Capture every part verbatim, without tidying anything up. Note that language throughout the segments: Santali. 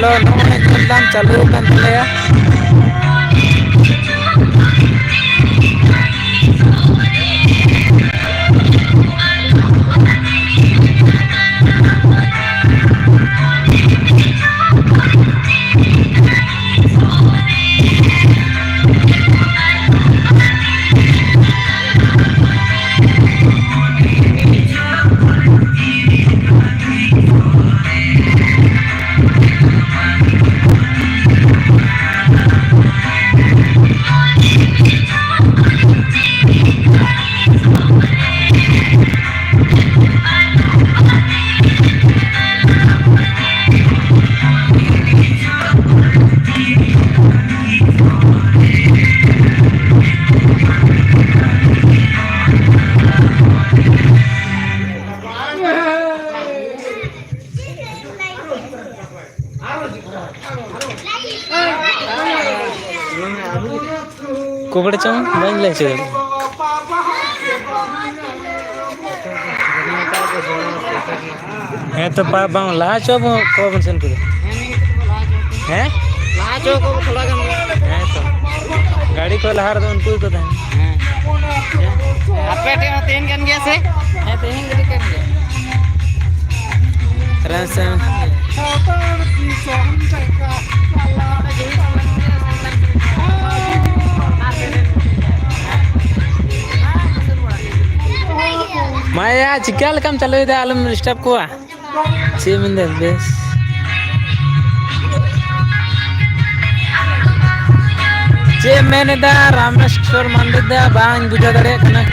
ᱱᱚᱜᱼᱚᱭ ᱧᱮᱞ ᱫᱟᱢ ᱪᱟᱹᱞᱩ ᱟᱠᱟᱱ ᱛᱟᱞᱮᱭᱟ᱾ ᱚᱠᱚᱭ ᱵᱟᱲᱟᱭ ᱪᱚᱝ, ᱵᱟᱹᱧ ᱞᱟᱹᱭ ᱦᱚᱪᱚ ᱫᱟᱲᱮᱭᱟᱜᱼᱟ᱾ ᱦᱮᱸ ᱛᱚ, ᱯᱟ-, ᱵᱟᱝ, ᱞᱟᱦᱟ ᱦᱚᱪᱚ ᱟᱵᱚ ᱠᱚ ᱵᱚᱱ ᱥᱮᱱ ᱠᱚᱫᱚ᱾ ᱦᱮᱸ? ᱞᱟᱦᱟ ᱦᱚᱪᱚ ᱠᱚ ᱛᱷᱚᱲᱟ ᱜᱟᱱ᱾ ᱦᱮᱸ ᱛᱚ᱾ ᱜᱟᱹᱰᱤ ᱠᱚ ᱞᱟᱦᱟ ᱨᱮᱫᱚ ᱩᱱᱠᱩ ᱜᱮᱠᱚ ᱛᱟᱦᱮᱱᱟ᱾ ᱦᱮᱸ᱾ ᱟᱯᱮ ᱴᱷᱮᱱ ᱦᱚᱸ ᱛᱟᱦᱮᱱ ᱠᱟᱱ ᱜᱮᱭᱟ ᱥᱮ? ᱦᱮᱸ, ᱛᱟᱦᱮᱱ ᱜᱮ ᱠᱟᱱ ᱜᱮᱭᱟ᱾ ᱨᱟᱥᱟ᱾ ᱢᱟᱭᱟ, ᱪᱤᱠᱟ ᱞᱮᱠᱟᱢ ᱪᱟᱹᱞᱩᱭᱮᱫᱟ? ᱟᱞᱚᱢ disturb ᱠᱚᱣᱟ᱾ ᱪᱮᱫ ᱮᱢ ᱢᱮᱱᱫᱟ ᱵᱮᱥ? ᱪᱮᱫ ᱮᱢ ᱢᱮᱱ ᱮᱫᱟ ᱨᱟᱢᱮᱥᱣᱚᱨ ᱢᱟᱱᱰᱤ ᱫᱟ? ᱵᱟᱹᱧ ᱵᱩᱡᱷᱟᱹᱣ ᱫᱟᱲᱮᱭᱟᱜ ᱠᱟᱱᱟ᱾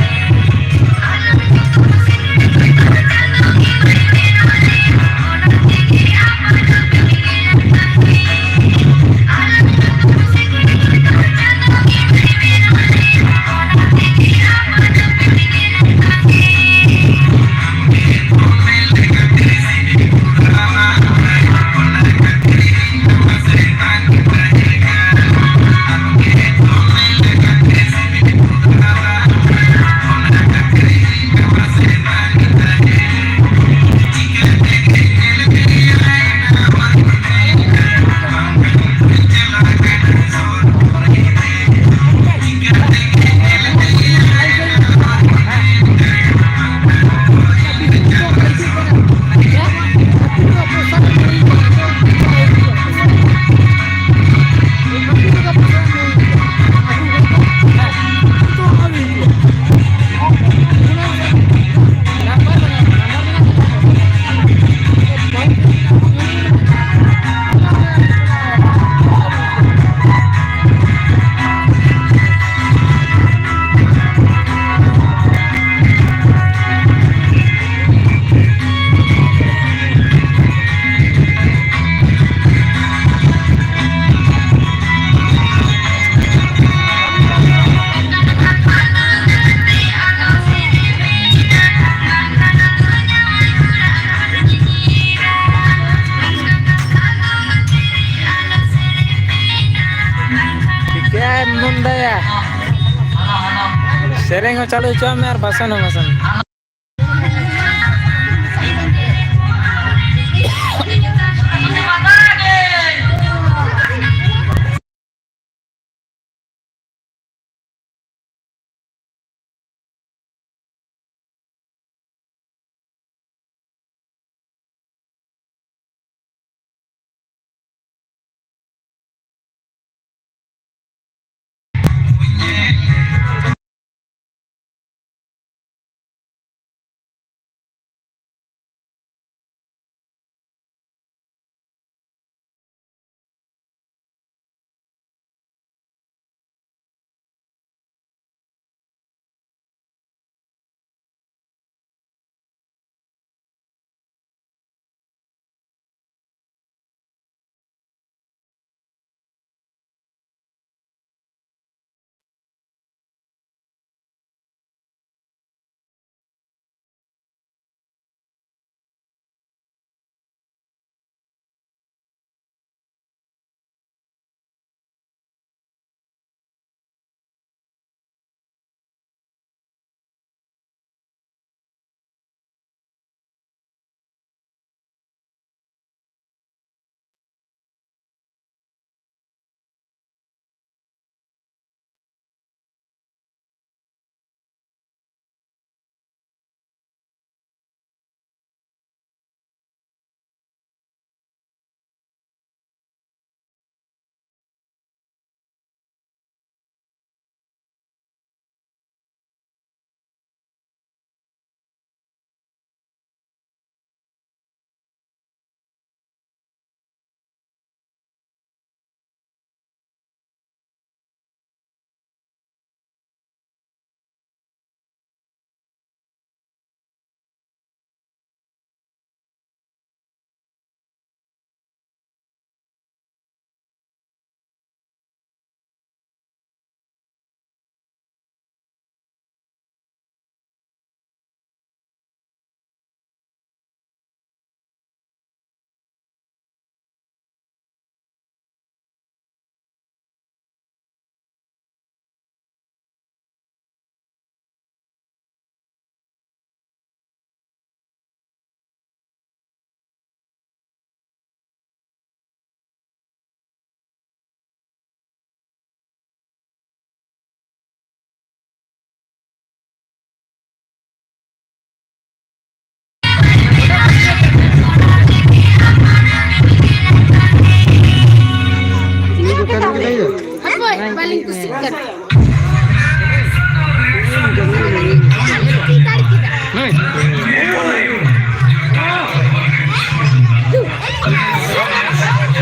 ᱥᱮᱨᱮᱧ ᱦᱚᱸ ᱪᱟᱹᱞᱩ ᱦᱚᱪᱚᱣᱟᱜ ᱢᱮ ᱟᱨ ᱵᱷᱟᱥᱚᱱ ᱦᱚᱸ ᱵᱷᱟᱥᱚᱱ ᱢᱮ᱾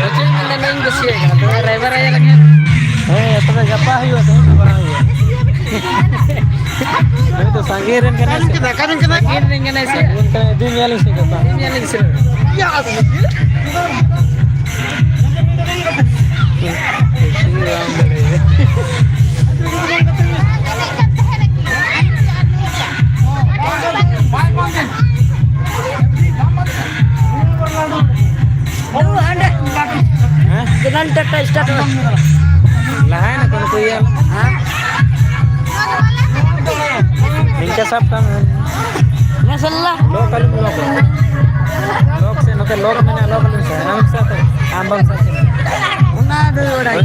ᱚᱪᱚᱜ ᱢᱮᱱᱫᱟ, ᱱᱚᱣᱟᱧ ᱠᱩᱥᱤᱭᱟᱜ ᱠᱟᱱᱟ᱾ ᱛᱚᱵᱮ ᱨᱟᱭᱵᱟᱨ ᱟᱭᱟ ᱞᱟᱹᱜᱤᱫ᱾ ᱦᱮᱸ, ᱛᱚᱵᱮ ᱜᱟᱯᱟ ᱦᱩᱭᱩᱜᱼᱟ, ᱛᱮᱦᱮᱧ ᱫᱚ ᱵᱟᱝ ᱦᱩᱭᱩᱜᱼᱟ᱾ ᱱᱩᱭ ᱫᱚ ᱥᱟᱸᱜᱮ ᱨᱮᱱ ᱠᱟᱱᱟᱭ ᱥᱮ? ᱥᱟᱸᱜᱮ ᱨᱮᱱ ᱠᱟᱱᱟᱭ ᱥᱮ? ᱤᱫᱤ ᱢᱮᱭᱟᱞᱤᱧ ᱥᱮ ᱜᱟᱯᱟ? ᱤᱫᱤ ᱢᱮᱭᱟᱞᱤᱧ ᱥᱮ? ᱦᱮᱸ? ᱡᱮᱠᱷᱟᱱ ᱴᱟᱴᱟ ᱥᱴᱟᱨᱴ ᱢᱮ᱾ ᱞᱟᱦᱟᱭᱮᱱᱟ ᱠᱚ ᱱᱩᱠᱩ ᱤᱭᱟᱹ᱾ ᱦᱮᱸ? ᱤᱱᱠᱟ ᱥᱟᱵ ᱠᱟᱜ ᱢᱮ᱾ ᱢᱟᱥᱟᱞᱞᱟ᱾ ᱞᱚᱠ ᱟᱞᱚᱢ ᱞᱚᱠ᱾ ᱞᱚᱠ ᱥᱮ ᱱᱚᱛᱮ ᱞᱚᱠ ᱢᱮᱱᱟᱜᱼᱟ, ᱞᱚᱠ ᱟᱞᱚᱢ ᱥᱮ᱾ ᱟᱢ ᱥᱟᱵ ᱠᱟᱜ ᱢᱮ᱾ ᱟᱢ ᱵᱟᱢ ᱥᱟᱵ ᱠᱟᱜ ᱢᱮ᱾ ᱚᱱᱟ ᱫᱚ ᱵᱟᱲᱟᱭ᱾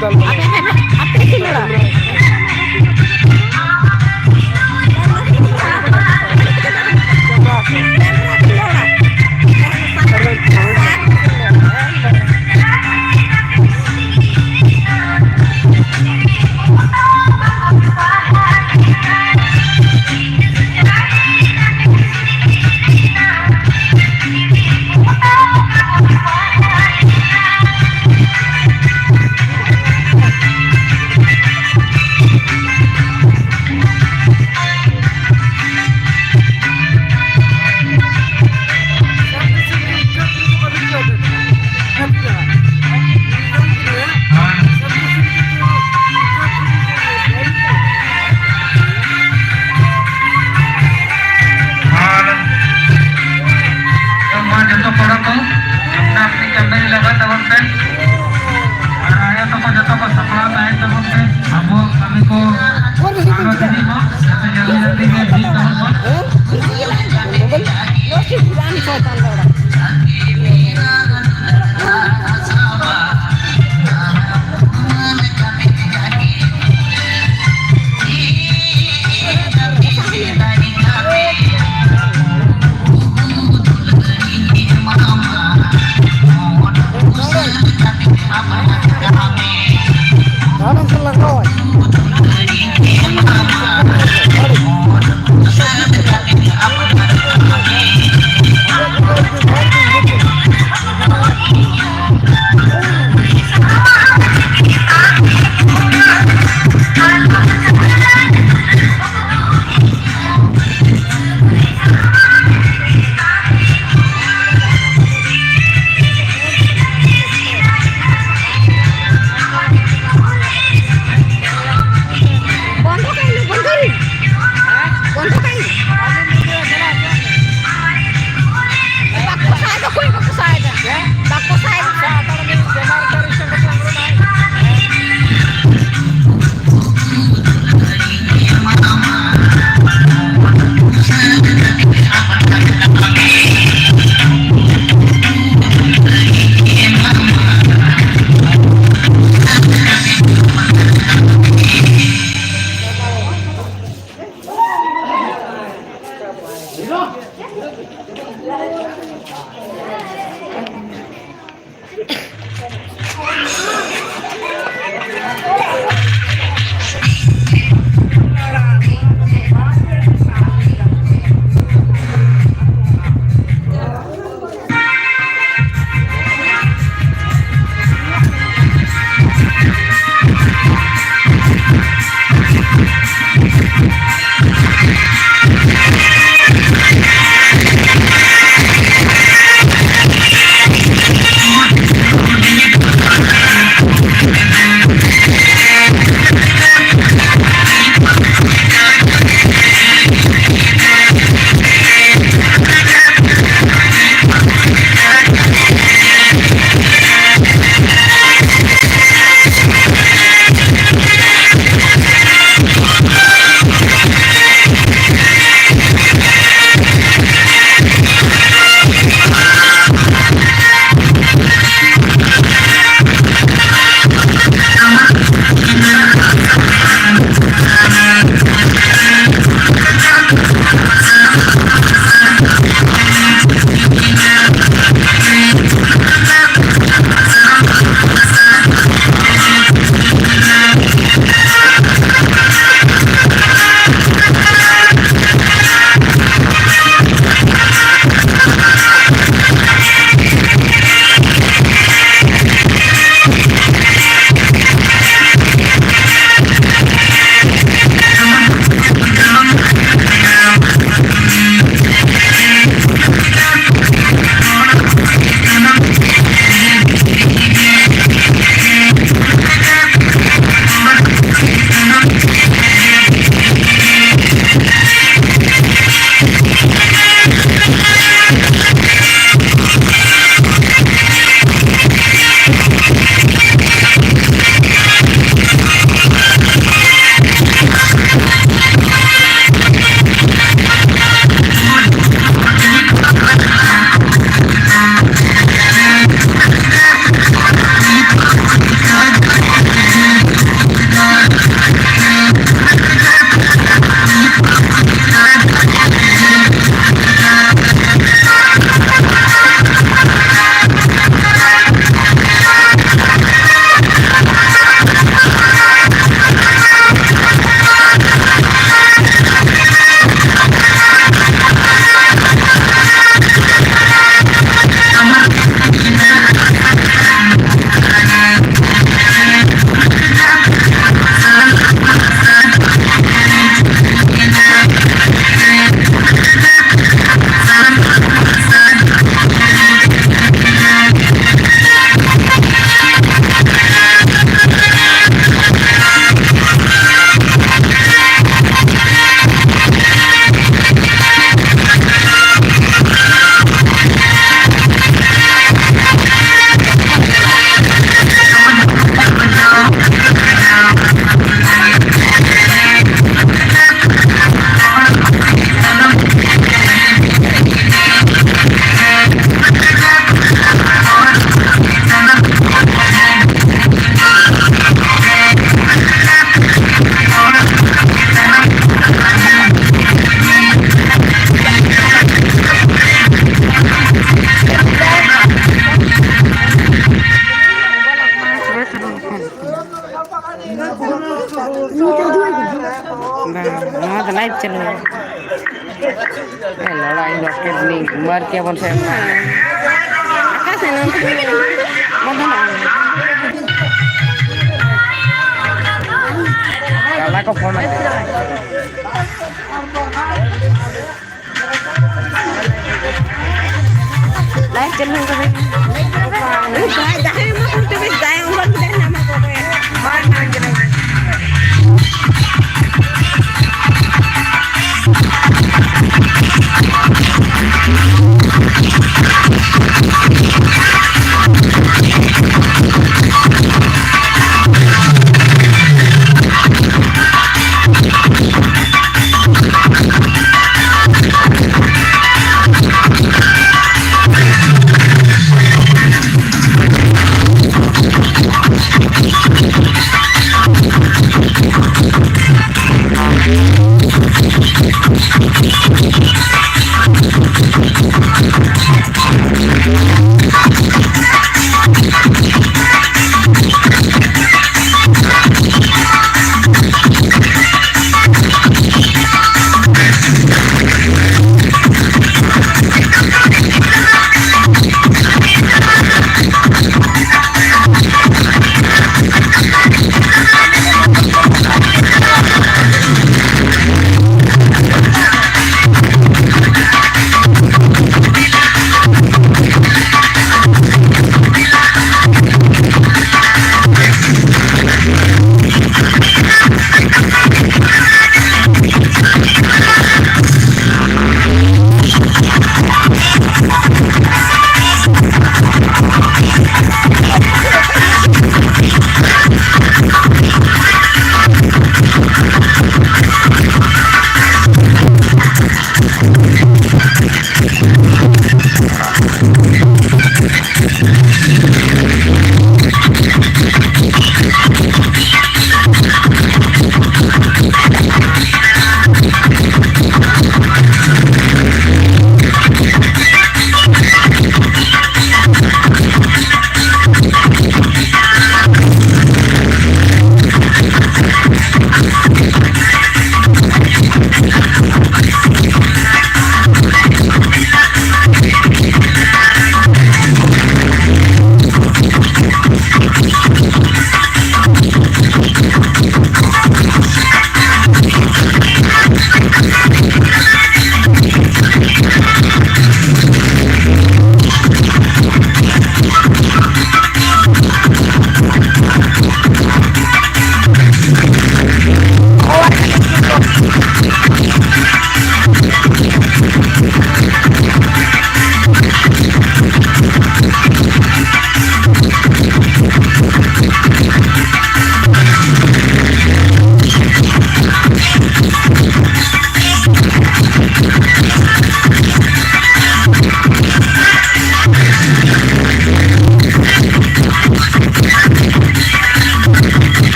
ᱟᱯᱮ, ᱟᱯᱮ, ᱟᱯᱮ ᱠᱷᱮᱞᱳᱲᱟ᱾ ᱪᱟᱹᱞᱩ᱾ ᱦᱮᱸ, ᱞᱟᱲᱟ ᱤᱧ ᱨᱚᱠᱮᱴ ᱨᱤᱱᱤᱡ ᱢᱟᱨ ᱠᱮᱭᱟ ᱵᱚᱱ ᱥᱮ᱾ ᱚᱠᱟ ᱥᱮᱫ ᱱᱚᱱᱛᱮ ᱵᱚᱱᱫᱚ ᱢᱮᱱᱟᱜᱼᱟ᱾ ᱠᱟᱞᱟ ᱠᱚ ᱯᱷᱳᱱ ᱟᱠᱟᱫᱟ᱾ ᱞᱟᱭᱤᱵᱷ ᱪᱟᱹᱞᱩ ᱠᱟᱫᱟᱹᱧ᱾ ᱡᱟᱦᱟᱸᱭ, ᱡᱟᱦᱟᱸᱭ ᱮᱢᱟ ᱠᱚ ᱛᱚᱵᱮ ᱡᱟᱦᱟᱸᱭ ᱚᱱᱠᱟ ᱜᱮ ᱡᱟᱦᱟᱸᱭ ᱮᱢᱟ ᱠᱚ ᱛᱚᱵᱮ᱾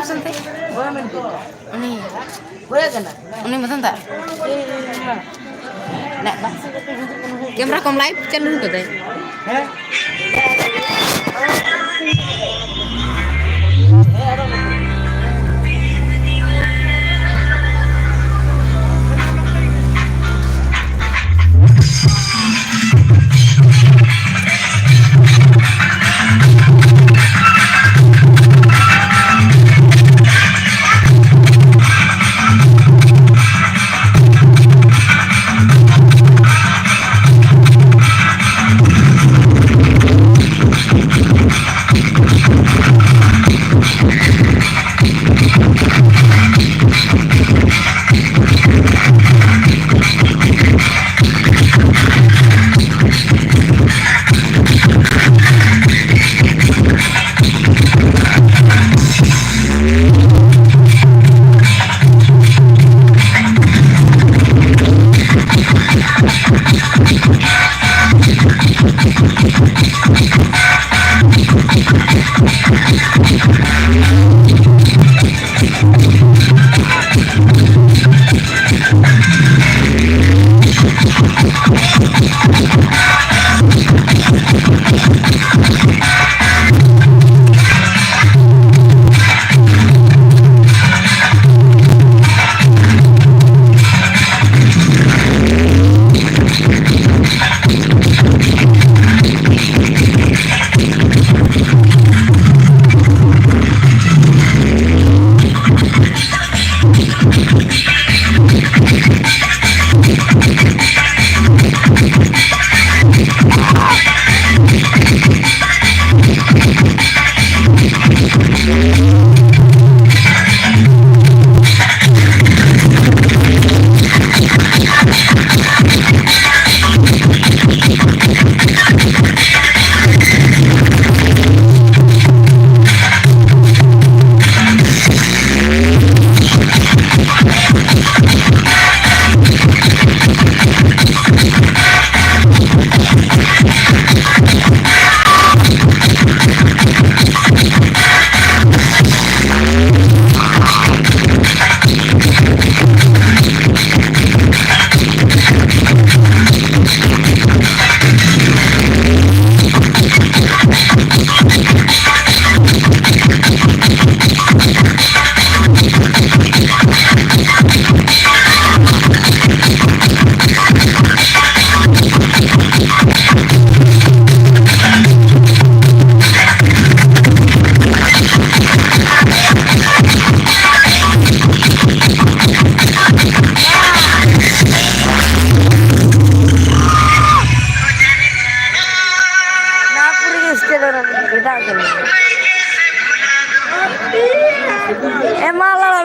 ᱥᱟᱱᱛᱮ? ᱩᱱᱤ, ᱩᱱᱤ ᱢᱚᱫᱚᱱ ᱫᱟ? ᱠᱮᱢᱨᱟ ᱠᱚᱢ ᱞᱟᱭᱤᱵᱷ ᱪᱟᱹᱞᱩ ᱠᱟᱫᱟᱭ᱾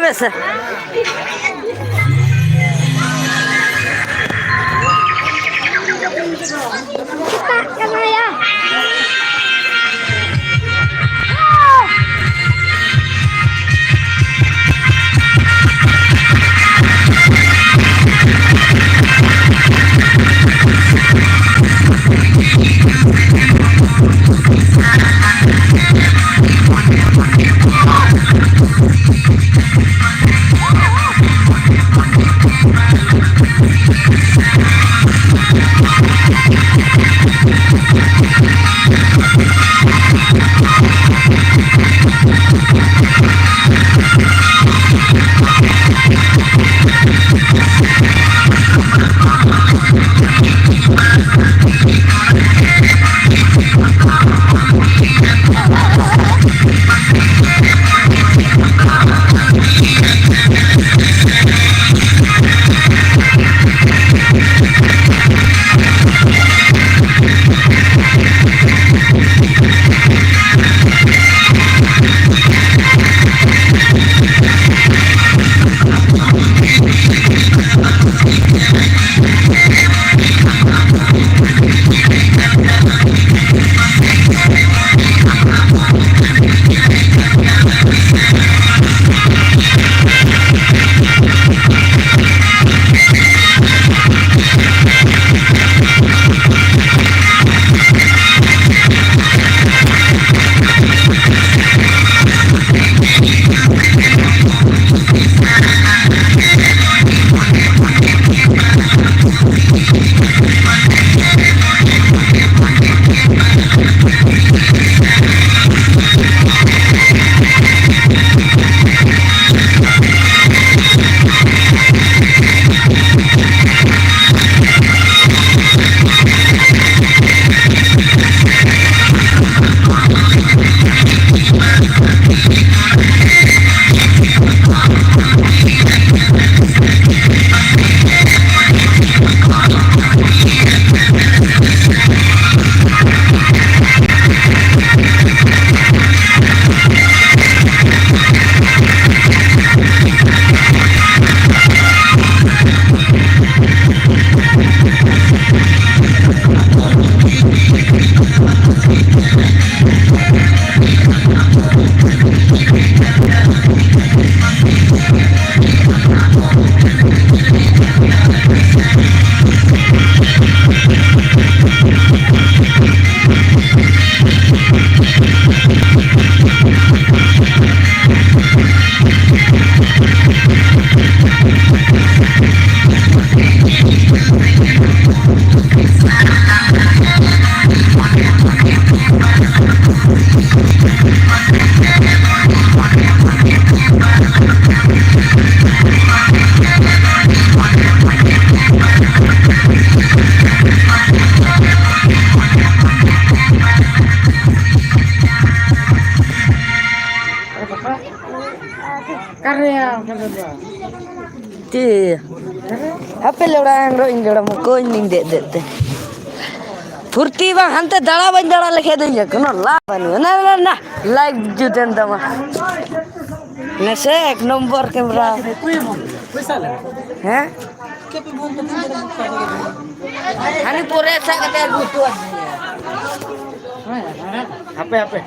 ᱵᱮᱥ᱾ ᱥᱮᱛᱟᱜ ᱠᱟᱱᱟ ᱭᱟ᱾ ᱪᱮᱫ? ᱦᱟᱯᱮ ᱞᱮᱣᱲᱟ ᱟᱝᱨᱚᱜ ᱤᱧ ᱞᱮᱣᱲᱟ ᱢᱚᱠᱚᱧ ᱱᱤᱧ ᱫᱮᱡ ᱫᱮᱡ ᱛᱮ᱾ ᱯᱷᱩᱨᱛᱤ ᱵᱟᱝ ᱦᱟᱱᱛᱮ ᱫᱟᱬᱟ ᱵᱟᱹᱧ ᱫᱟᱬᱟ ᱞᱮᱠᱷᱟᱡ ᱫᱚ ᱤᱧᱟᱹᱜ ᱠᱳᱱᱳ ᱞᱟᱵᱷ ᱵᱟᱹᱱᱩᱜᱼᱟ᱾ ᱱᱟ, ᱱᱟ, ᱱᱟ, ᱞᱟᱭᱤᱴ ᱡᱩᱛ ᱮᱱ ᱛᱟᱢᱟ᱾ ᱱᱟᱥᱮ ᱮᱠ ᱱᱚᱢᱵᱚᱨ ᱠᱮᱢᱮᱨᱟ᱾ ᱦᱮᱸ? ᱦᱟᱹᱱᱤ ᱯᱚᱨᱮ ᱥᱟᱵ ᱠᱟᱛᱮ ᱟᱹᱜᱩ ᱦᱚᱴᱚ ᱟᱹᱫᱤᱧᱟ᱾ ᱦᱟᱯᱮ, ᱦᱟᱯᱮ᱾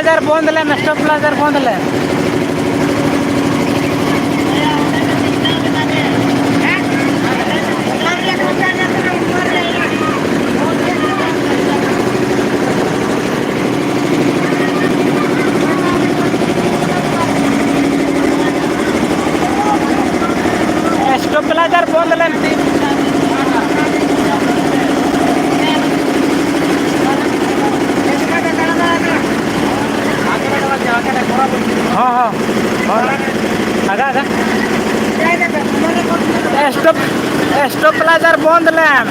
ᱵᱚᱱᱫ ᱞᱮᱢ, ᱥᱴᱚᱯ ᱞᱟᱭᱡᱟᱨ ᱵᱚᱱᱫ ᱞᱮᱢ᱾ ᱥᱴᱚᱯ ᱞᱟᱭᱡᱟᱨ ᱵᱚᱱᱫ ᱞᱮᱢ᱾ ᱦᱚᱸ, ᱦᱚᱸ, ᱦᱚᱸ᱾ ᱟᱜᱟ, ᱟᱜᱟ᱾ ᱥᱴᱚᱯ, ᱥᱴᱚᱯ ᱞᱟᱭᱡᱟᱨ ᱵᱚᱱᱫ ᱞᱮᱢ᱾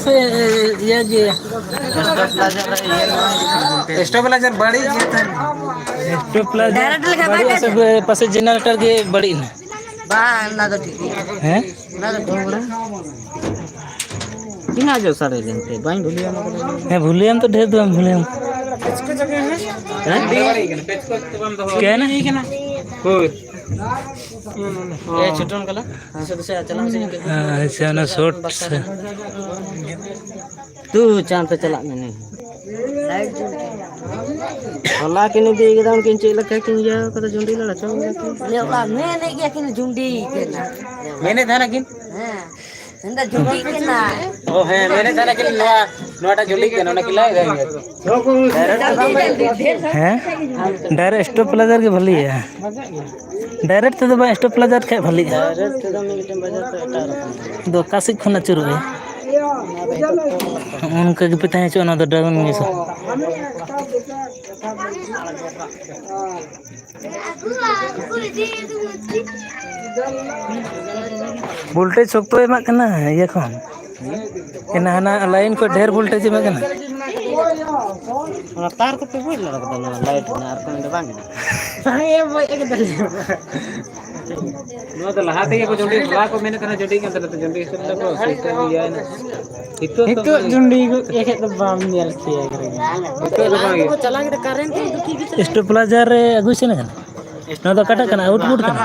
ᱥᱮ ᱤᱭᱟᱹ ᱜᱮ᱾ ᱥᱴᱮᱵᱤᱞᱟᱭᱡᱟᱨ ᱵᱟᱹᱲᱤᱡ ᱜᱮ ᱛᱟᱦᱮᱱ᱾ ᱥᱴᱮᱵᱤᱞᱟᱭᱡᱟᱨ ᱰᱟᱭᱨᱮᱠᱴ ᱞᱮᱠᱟ ᱵᱟᱭ ᱵᱟᱹᱲᱤᱡ ᱟᱥᱮ ᱠᱟᱡᱟ᱾ ᱯᱟᱥᱮ ᱡᱮᱱᱟᱨᱮᱴᱟᱨ ᱜᱮ ᱵᱟᱹᱲᱤᱡ ᱮᱱᱟ᱾ ᱵᱟᱝ, ᱚᱱᱟ ᱫᱚ ᱴᱷᱤᱠ ᱜᱮᱭᱟ᱾ ᱦᱮᱸ? ᱚᱱᱟ ᱫᱚ ᱴᱷᱤᱠ ᱜᱮᱭᱟ᱾ ᱛᱤᱱᱟᱹᱜ ᱡᱳᱨ ᱥᱟᱰᱮ ᱞᱮᱱᱛᱮ? ᱵᱟᱹᱧ ᱵᱷᱩᱞᱤᱭᱟᱢ ᱠᱟᱱᱟ᱾ ᱦᱮᱸ, ᱵᱷᱩᱞᱤᱭᱟᱢ ᱛᱚ ᱰᱷᱮᱨ ᱫᱚ ᱵᱟᱝ ᱵᱷᱩᱞᱤᱭᱟᱢ᱾ ᱦᱮᱸ? ᱪᱤᱠᱟᱹᱭᱮᱱᱟ? ᱦᱳᱭ᱾ ᱮ, ᱪᱷᱩᱴᱚᱱ ᱠᱟᱱᱟ᱾ ᱫᱤᱥᱟᱹ ᱫᱤᱥᱟᱹ ᱪᱟᱞᱟᱜ ᱢᱮᱥᱮ ᱤᱱᱠᱟᱹ᱾ ᱟᱪᱪᱷᱟ, ᱚᱱᱟ ᱥᱚᱴ ᱥᱮ᱾ ᱛᱩ, ᱪᱟᱢ ᱛᱮ ᱪᱟᱞᱟᱜ ᱢᱮ ᱱᱩᱭ᱾ ᱦᱚᱞᱟ ᱠᱤᱱ ᱤᱫᱤ ᱠᱮᱫᱟ, ᱩᱱᱠᱤᱱ ᱪᱮᱫ ᱞᱮᱠᱟ ᱠᱤᱱ ᱤᱭᱟᱹ ᱠᱟᱫᱟ, ᱡᱩᱸᱰᱤ ᱞᱟᱲᱟ ᱪᱚᱝ ᱜᱮᱭᱟ ᱠᱤᱱ᱾ ᱞᱟᱹᱭ ᱚᱲᱟᱜ ᱢᱮᱱᱮᱫ ᱜᱮᱭᱟ ᱠᱤᱱ, ᱡᱩᱸᱰᱤ ᱠᱟᱱᱟ᱾ ᱢᱮᱱᱮᱫ ᱛᱟᱦᱮᱱᱟ ᱠᱤᱱ? ᱦᱮᱸ, ᱢᱮᱱᱫᱟ ᱡᱩᱸᱰᱤ ᱠᱟᱱᱟ᱾ ᱚ, ᱦᱮᱸ, ᱢᱮᱱᱮᱫ ᱛᱟᱦᱮᱱᱟ ᱠᱤᱱ, ᱱᱚᱣᱟ, ᱱᱚᱣᱟᱴᱟᱜ ᱡᱩᱸᱰᱤ ᱠᱟᱱᱟ, ᱚᱱᱟ ᱠᱤᱱ ᱞᱟᱹᱭ ᱫᱟ᱾ ᱦᱮᱸ, ᱰᱟᱭᱨᱮᱠᱴ ᱥᱴᱮᱵᱤᱞᱟᱭᱡᱟᱨ ᱜᱮ ᱵᱷᱟᱹᱞᱤᱭᱟ᱾ ᱰᱟᱭᱨᱮᱠᱴ ᱛᱮᱫᱚ ᱵᱟᱝ, ᱥᱴᱮᱵᱤᱞᱟᱭᱡᱟᱨ ᱠᱷᱟᱡ ᱵᱷᱟᱹᱞᱤᱜᱼᱟ᱾ ᱰᱟᱭᱨᱮᱠᱴ ᱛᱮᱫᱚ ᱢᱤᱫᱴᱮᱱ ᱵᱟᱡᱟᱨ ᱫᱚ ᱮᱴᱟᱜ ᱨᱚᱠᱚᱢ᱾ ᱫᱚ ᱚᱠᱟ ᱥᱮᱫ ᱠᱷᱚᱱ ᱟᱹᱪᱩᱨᱚᱜᱼᱟ? ᱱᱚᱜᱼᱚ ᱱᱚᱝᱠᱟ ᱜᱮᱯᱮ ᱛᱟᱦᱮᱸ ᱦᱚᱪᱚᱜᱼᱟ, ᱚᱱᱟ ᱫᱚ ᱰᱟᱣᱩᱱ ᱜᱮ ᱥᱮ᱾ ᱵᱷᱳᱞᱴᱮᱡᱽ ᱥᱚᱠᱛᱚᱭ ᱮᱢᱟᱜ ᱠᱟᱱᱟ ᱤᱭᱟᱹ ᱠᱷᱚᱱ᱾ ᱮᱱᱟ ᱦᱟᱱᱟ ᱞᱟᱭᱤᱱ ᱠᱷᱚᱱ ᱰᱷᱮᱨ ᱵᱷᱳᱞᱴᱮᱡᱽ ᱮᱢᱟᱜ ᱠᱟᱱᱟ᱾ ᱚᱱᱟ ᱛᱟᱨ ᱠᱚᱯᱮ ᱵᱩᱡᱽ ᱞᱮᱫᱟ ᱠᱟᱫᱟ, ᱱᱚᱣᱟ ᱞᱟᱭᱤᱴ ᱨᱮᱱᱟᱜ ᱟᱨ ᱠᱚ ᱢᱮᱱᱫᱟ ᱵᱟᱝ ᱜᱮ᱾ ᱵᱟᱝ ᱮ ᱵᱚᱡ ᱠᱟᱫᱟ᱾ ᱱᱚᱣᱟ ᱫᱚ ᱞᱟᱦᱟ ᱛᱮᱜᱮ ᱠᱚ ᱡᱩᱸᱰᱤ, ᱞᱟᱦᱟ ᱠᱚ ᱢᱮᱱᱮᱫ ᱛᱟᱦᱮᱱᱟ ᱡᱩᱸᱰᱤ ᱠᱟᱱ ᱛᱟᱞᱮ, ᱛᱚ ᱡᱩᱸᱰᱤ ᱦᱤᱥᱟᱹᱵ ᱛᱮᱠᱚ ᱥᱤᱥᱴᱮᱢ ᱤᱭᱟᱹᱭᱮᱱᱟ᱾ ᱱᱤᱛᱚᱜ ᱫᱚ ᱱᱤᱛᱚᱜ ᱵᱟᱝ᱾ ᱡᱩᱸᱰᱤ ᱜᱚᱫ ᱠᱮᱫ ᱠᱷᱟᱡ ᱫᱚ ᱵᱟᱢ ᱧᱮᱞ ᱠᱮᱭᱟ᱾ ᱱᱤᱛᱚᱜ ᱫᱚ ᱵᱟᱝ ᱦᱩᱭᱩᱜᱼᱟ᱾ ᱪᱟᱞᱟᱣ ᱠᱮᱫᱟ ᱠᱟᱨᱮᱱᱴ ᱫᱚ ᱴᱷᱤᱠ ᱜᱮ ᱪᱟᱞᱟᱜ ᱠᱟᱱᱟ᱾ ᱥᱴᱮᱵᱤᱞᱟᱭᱡᱟᱨ ᱨᱮ ᱟᱹᱜᱩᱭ ᱥᱮᱱ ᱠᱟᱱᱟ᱾ ᱱᱚᱣᱟ ᱫᱚ ᱚᱠᱟᱴᱟᱜ ᱠᱟᱱᱟ? ᱟᱣᱩᱴᱯᱩᱴ ᱠᱟᱱᱟ?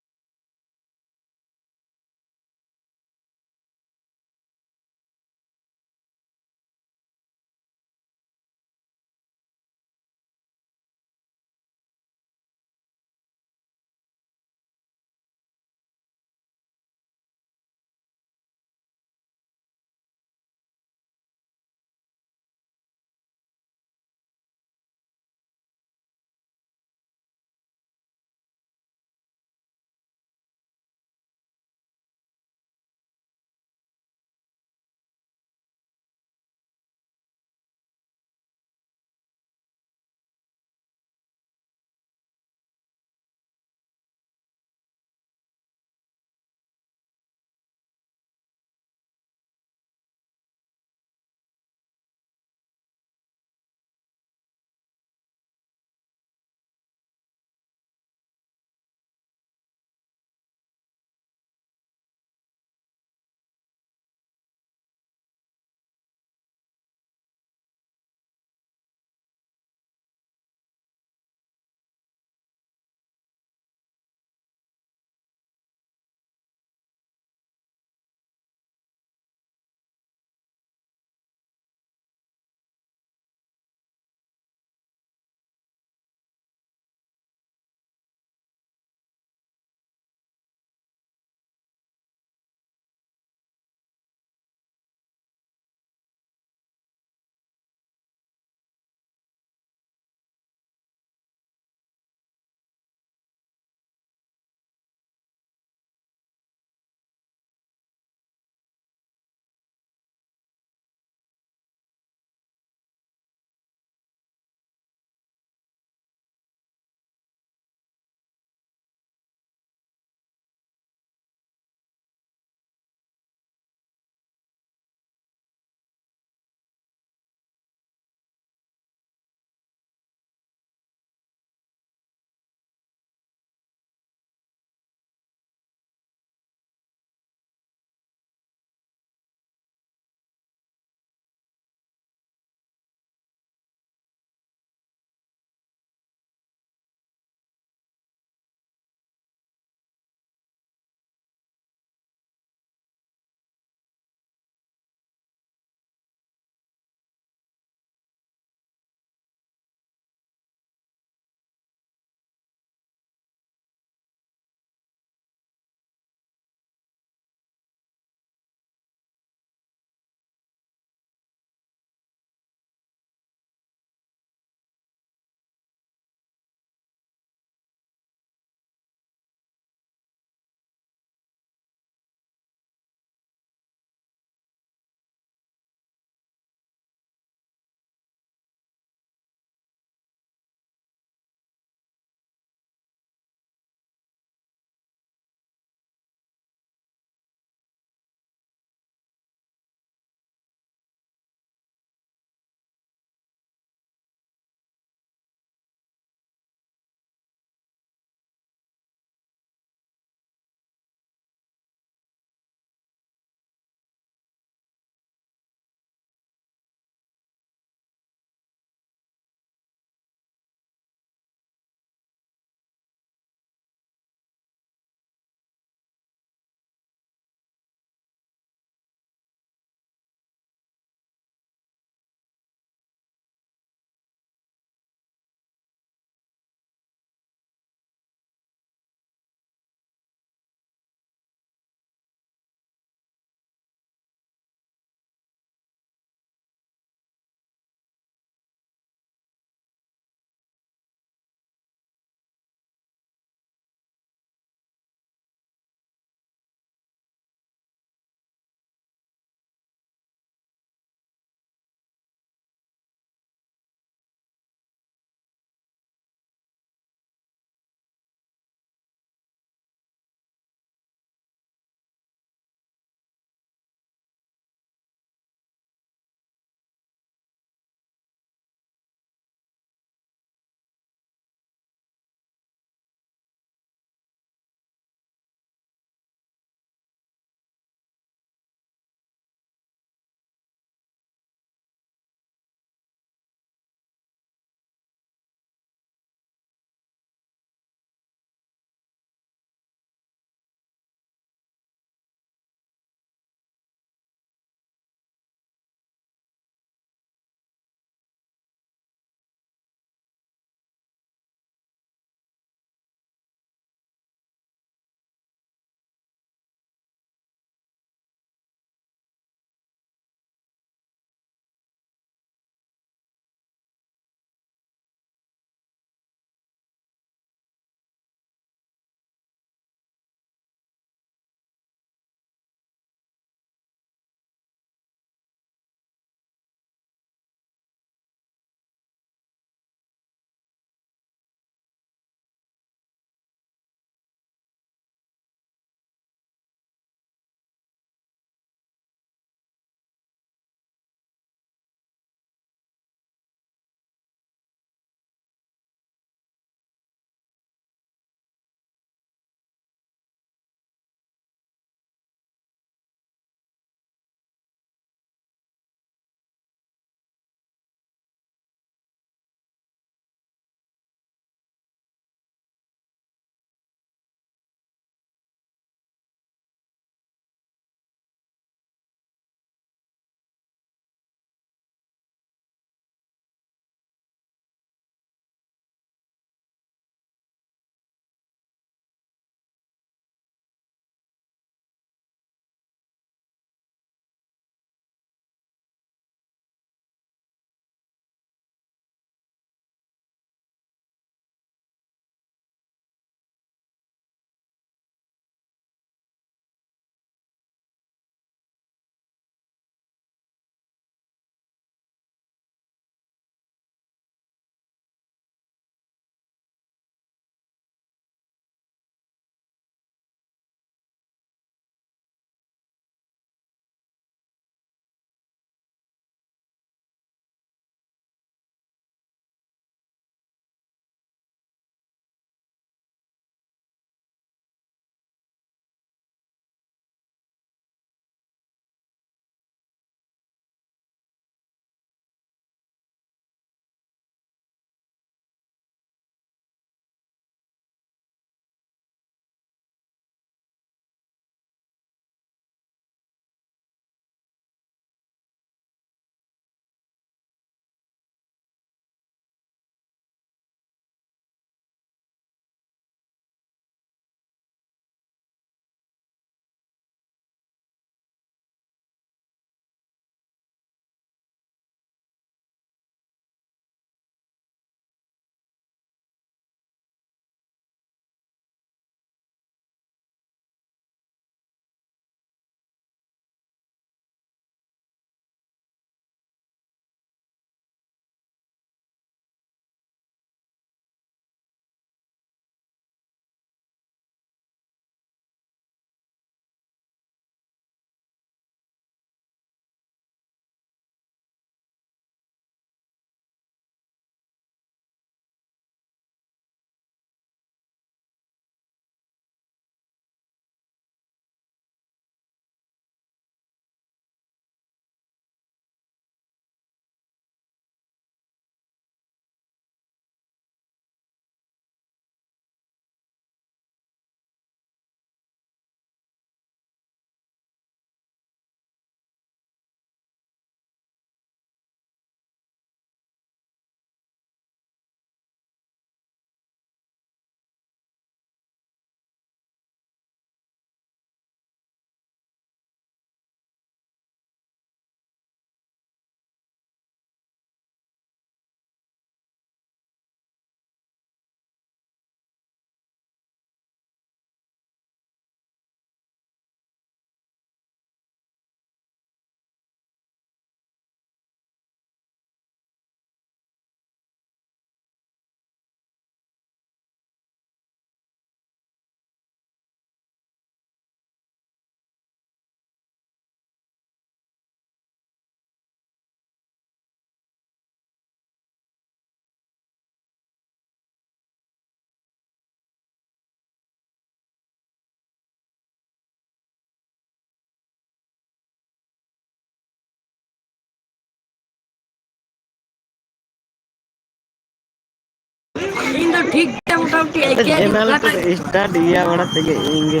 ᱴᱷᱤᱠ ᱜᱮᱭᱟ, ᱢᱚᱴᱟᱢᱩᱴᱤ ᱮᱠᱮᱱ ᱮᱱᱟᱱ ᱚᱠᱟᱴᱟᱜ ᱥᱴᱟᱨᱴ ᱤᱭᱟᱹ ᱵᱟᱲᱟ ᱛᱮᱜᱮ ᱤᱧ ᱜᱮ᱾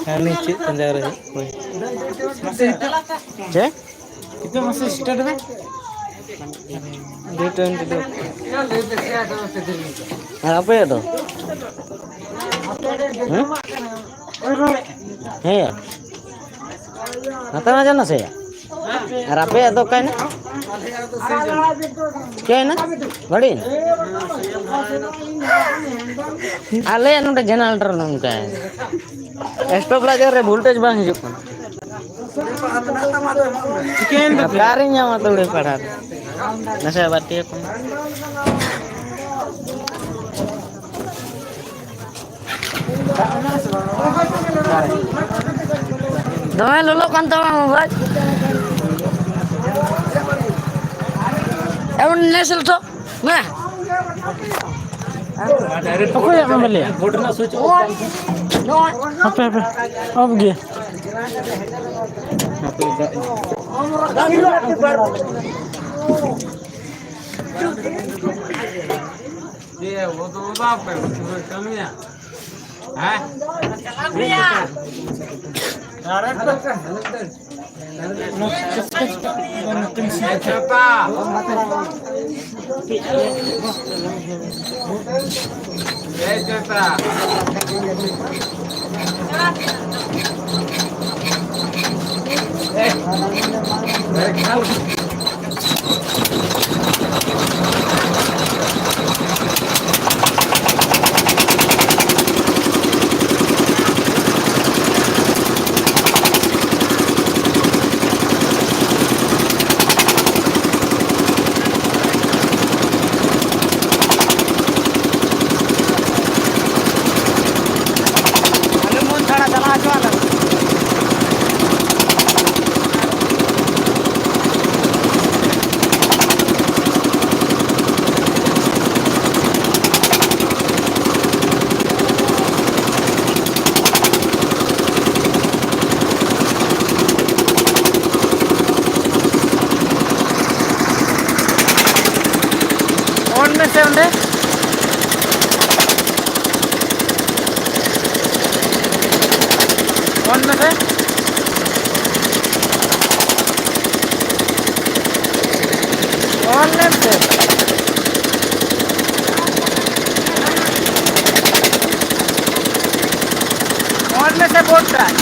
ᱦᱟᱹᱱᱤ ᱪᱮᱫ ᱯᱟᱸᱡᱟ ᱨᱮ ᱦᱩᱭᱩᱜ ᱠᱟᱱᱟ? ᱪᱮᱫ? ᱱᱤᱛᱚᱜ ᱢᱟᱥᱮ ᱥᱴᱟᱨᱴ ᱢᱮ᱾ ᱰᱮᱴ ᱮᱱ ᱛᱮᱫᱚ᱾ ᱟᱨ ᱟᱯᱮᱭᱟᱜ ᱫᱚ? ᱦᱮᱸ? ᱦᱮᱸ ᱭᱟ᱾ ᱱᱚᱛᱮ ᱢᱟ ᱡᱟᱱᱟ ᱥᱮ ᱭᱟ᱾ ᱟᱨ ᱟᱯᱮᱭᱟᱜ ᱫᱚ ᱚᱠᱟᱭᱱᱟ? ᱪᱤᱠᱟᱹᱭᱮᱱᱟ? ᱵᱟᱹᱲᱤᱡ ᱮᱱᱟ? ᱟᱞᱮᱭᱟᱜ ᱱᱚᱰᱮ ᱡᱮᱱᱟᱨᱮᱴᱚᱨ ᱱᱚᱝᱠᱟ᱾ ᱥᱴᱚᱯ ᱞᱟᱭᱤᱴ ᱨᱮ ᱵᱷᱳᱞᱴᱮᱡᱽ ᱵᱟᱝ ᱦᱤᱡᱩᱜ ᱠᱟᱱᱟ᱾ ᱪᱤᱠᱟᱹᱭᱮᱱ ᱛᱟᱯᱮᱭᱟ? ᱚᱠᱟᱨᱤᱧ ᱧᱟᱢᱟ ᱛᱩᱲᱤ ᱯᱟᱲᱦᱟ ᱨᱮ? ᱱᱟᱥᱮ ᱵᱟᱹᱲᱛᱤ ᱠᱚᱢ᱾ ᱫᱚᱢᱮ ᱞᱚᱞᱚᱜ ᱠᱟᱱ ᱛᱟᱢᱟ ᱢᱳᱵᱟᱭᱤᱞ᱾ ᱮᱢᱚᱱ ᱱᱮᱥ ᱞᱚᱥᱚᱫ ᱢᱮ᱾ ᱚᱠᱚᱭᱟᱜ ᱢᱳᱵᱟᱭᱤᱞ ᱭᱟ? ᱦᱟᱯᱮ, ᱦᱟᱯᱮ, ᱚᱯᱷ ᱜᱮ᱾ ᱪᱮᱫ ᱭᱟ, ᱵᱚᱫᱚᱞ ᱫᱟ ᱯᱮ, ᱯᱩᱨᱟᱹ ᱠᱟᱹᱢᱤᱭᱟ᱾ ᱦᱮᱸ? ᱮ ᱪᱷᱟᱛᱟ᱾ ᱮ ᱪᱷᱟᱛᱟ᱾ ᱟᱞᱮ ᱢᱚᱱ ᱪᱷᱟᱲᱟ ᱪᱟᱞᱟᱣ ᱦᱚᱪᱚ ᱟᱞᱮ᱾ ᱚᱱ ᱢᱮᱥᱮ᱾ ᱚᱱ ᱞᱮᱢ ᱥᱮ᱾ ᱚᱱ ᱢᱮᱥᱮ ᱵᱳᱨᱰ ᱴᱟᱜ᱾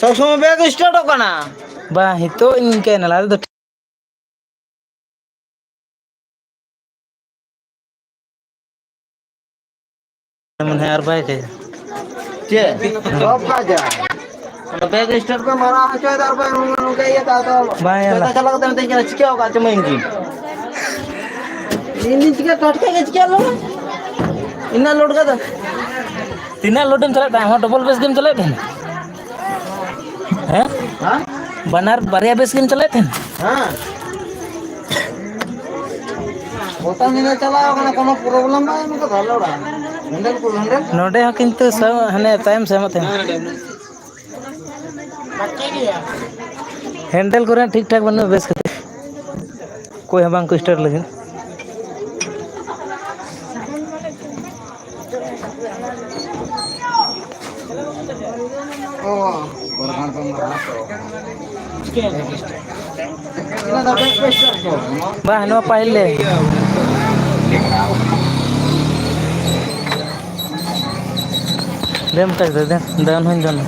ᱥᱚᱵ ᱥᱚᱢᱚᱭ ᱵᱮᱜᱽ ᱥᱴᱟᱨᱴᱚᱜ ᱠᱟᱱᱟ᱾ ᱵᱟᱝ, ᱱᱤᱛᱚᱜ ᱤᱧ ᱤᱱᱠᱟᱹᱭᱮᱱᱟ, ᱞᱟᱦᱟ ᱛᱮᱫᱚ ᱴᱷᱤᱠ᱾ ᱢᱚᱱᱮ ᱟᱨ ᱵᱟᱭ ᱠᱟᱹᱭᱟ᱾ ᱪᱮᱫ? ᱥᱚᱵ ᱠᱟᱡᱟ᱾ ᱚᱱᱟ ᱵᱮᱜᱽ ᱥᱴᱟᱨᱴ ᱯᱮ ᱢᱟᱨᱟᱣ ᱦᱚᱪᱚᱭᱮᱫᱟ ᱟᱨ ᱵᱟᱭ ᱱᱚᱝᱠᱟ ᱤᱭᱟᱹ ᱠᱟᱜ ᱫᱚ᱾ ᱵᱟᱭ ᱧᱮᱞᱟ᱾ ᱪᱟᱞᱟᱜ ᱠᱟᱛᱮ ᱢᱤᱛᱟᱹᱧ ᱠᱟᱱᱟ, ᱪᱤᱠᱟᱹᱣ ᱠᱟᱜ ᱪᱚ ᱢᱮ ᱤᱧᱡᱤᱱ᱾ ᱤᱧ ᱫᱩᱧ ᱪᱤᱠᱟᱹ ᱴᱟᱴᱠᱟ ᱜᱮ ᱪᱤᱠᱟᱹ ᱞᱮᱱᱟ? ᱤᱱᱟᱹᱜ ᱞᱳᱰ ᱠᱟᱫᱟ᱾ ᱛᱤᱱᱟᱹᱜ ᱞᱳᱰ ᱮᱢ ᱪᱟᱞᱟᱜ ᱛᱟᱦᱮᱸᱫ? ᱦᱚᱸ, ᱰᱚᱵᱚᱞ ᱵᱮᱥ ᱜᱮᱢ ᱪᱟᱞᱟᱜ ᱛᱟᱦᱮᱸᱫ? ᱦᱮᱸ? ᱦᱮᱸ? ᱵᱟᱱᱟᱨ ᱵᱟᱨᱭᱟ ᱵᱮᱥ ᱜᱮᱢ ᱪᱟᱞᱟᱜ ᱛᱟᱦᱮᱸᱫ? ᱦᱮᱸ᱾ ᱜᱚᱴᱟ ᱧᱤᱫᱟᱹ ᱪᱟᱞᱟᱣ ᱠᱟᱱᱟ, ᱠᱳᱱᱳ ᱯᱨᱚᱵᱞᱮᱢ ᱵᱟᱭ ᱮᱢ ᱠᱟᱫᱟ ᱟᱞᱮ ᱚᱲᱟᱜ᱾ ᱦᱮᱱᱰᱮᱞ ᱠᱚ ᱦᱮᱱᱰᱮᱞ᱾ ᱱᱚᱰᱮ ᱦᱚᱸ ᱠᱤᱱᱛᱩ ᱥᱟᱶ ᱦᱟᱱᱮ ᱛᱟᱭᱚᱢ ᱥᱮᱫ ᱮᱢᱚᱜ ᱛᱟᱦᱮᱸᱱᱟ᱾ ᱦᱮᱱᱰᱮᱞ ᱠᱚᱨᱮ ᱴᱷᱤᱠ ᱴᱷᱟᱠ ᱵᱟᱹᱱᱩᱜᱼᱟ ᱵᱮᱥ ᱠᱟᱛᱮ᱾ ᱚᱠᱚᱭ ᱦᱚᱸ ᱵᱟᱝ ᱠᱚ ᱥᱴᱟᱨᱴ ᱞᱟᱹᱜᱤᱫ᱾ ᱚ᱾ ᱵᱟᱝ, ᱱᱚᱣᱟ ᱯᱟᱹᱦᱤᱞ ᱞᱮ᱾ ᱫᱮᱢ ᱛᱟᱠ ᱫᱮ, ᱫᱮ, ᱫᱚᱱ ᱦᱚᱧ ᱫᱚᱱᱟ᱾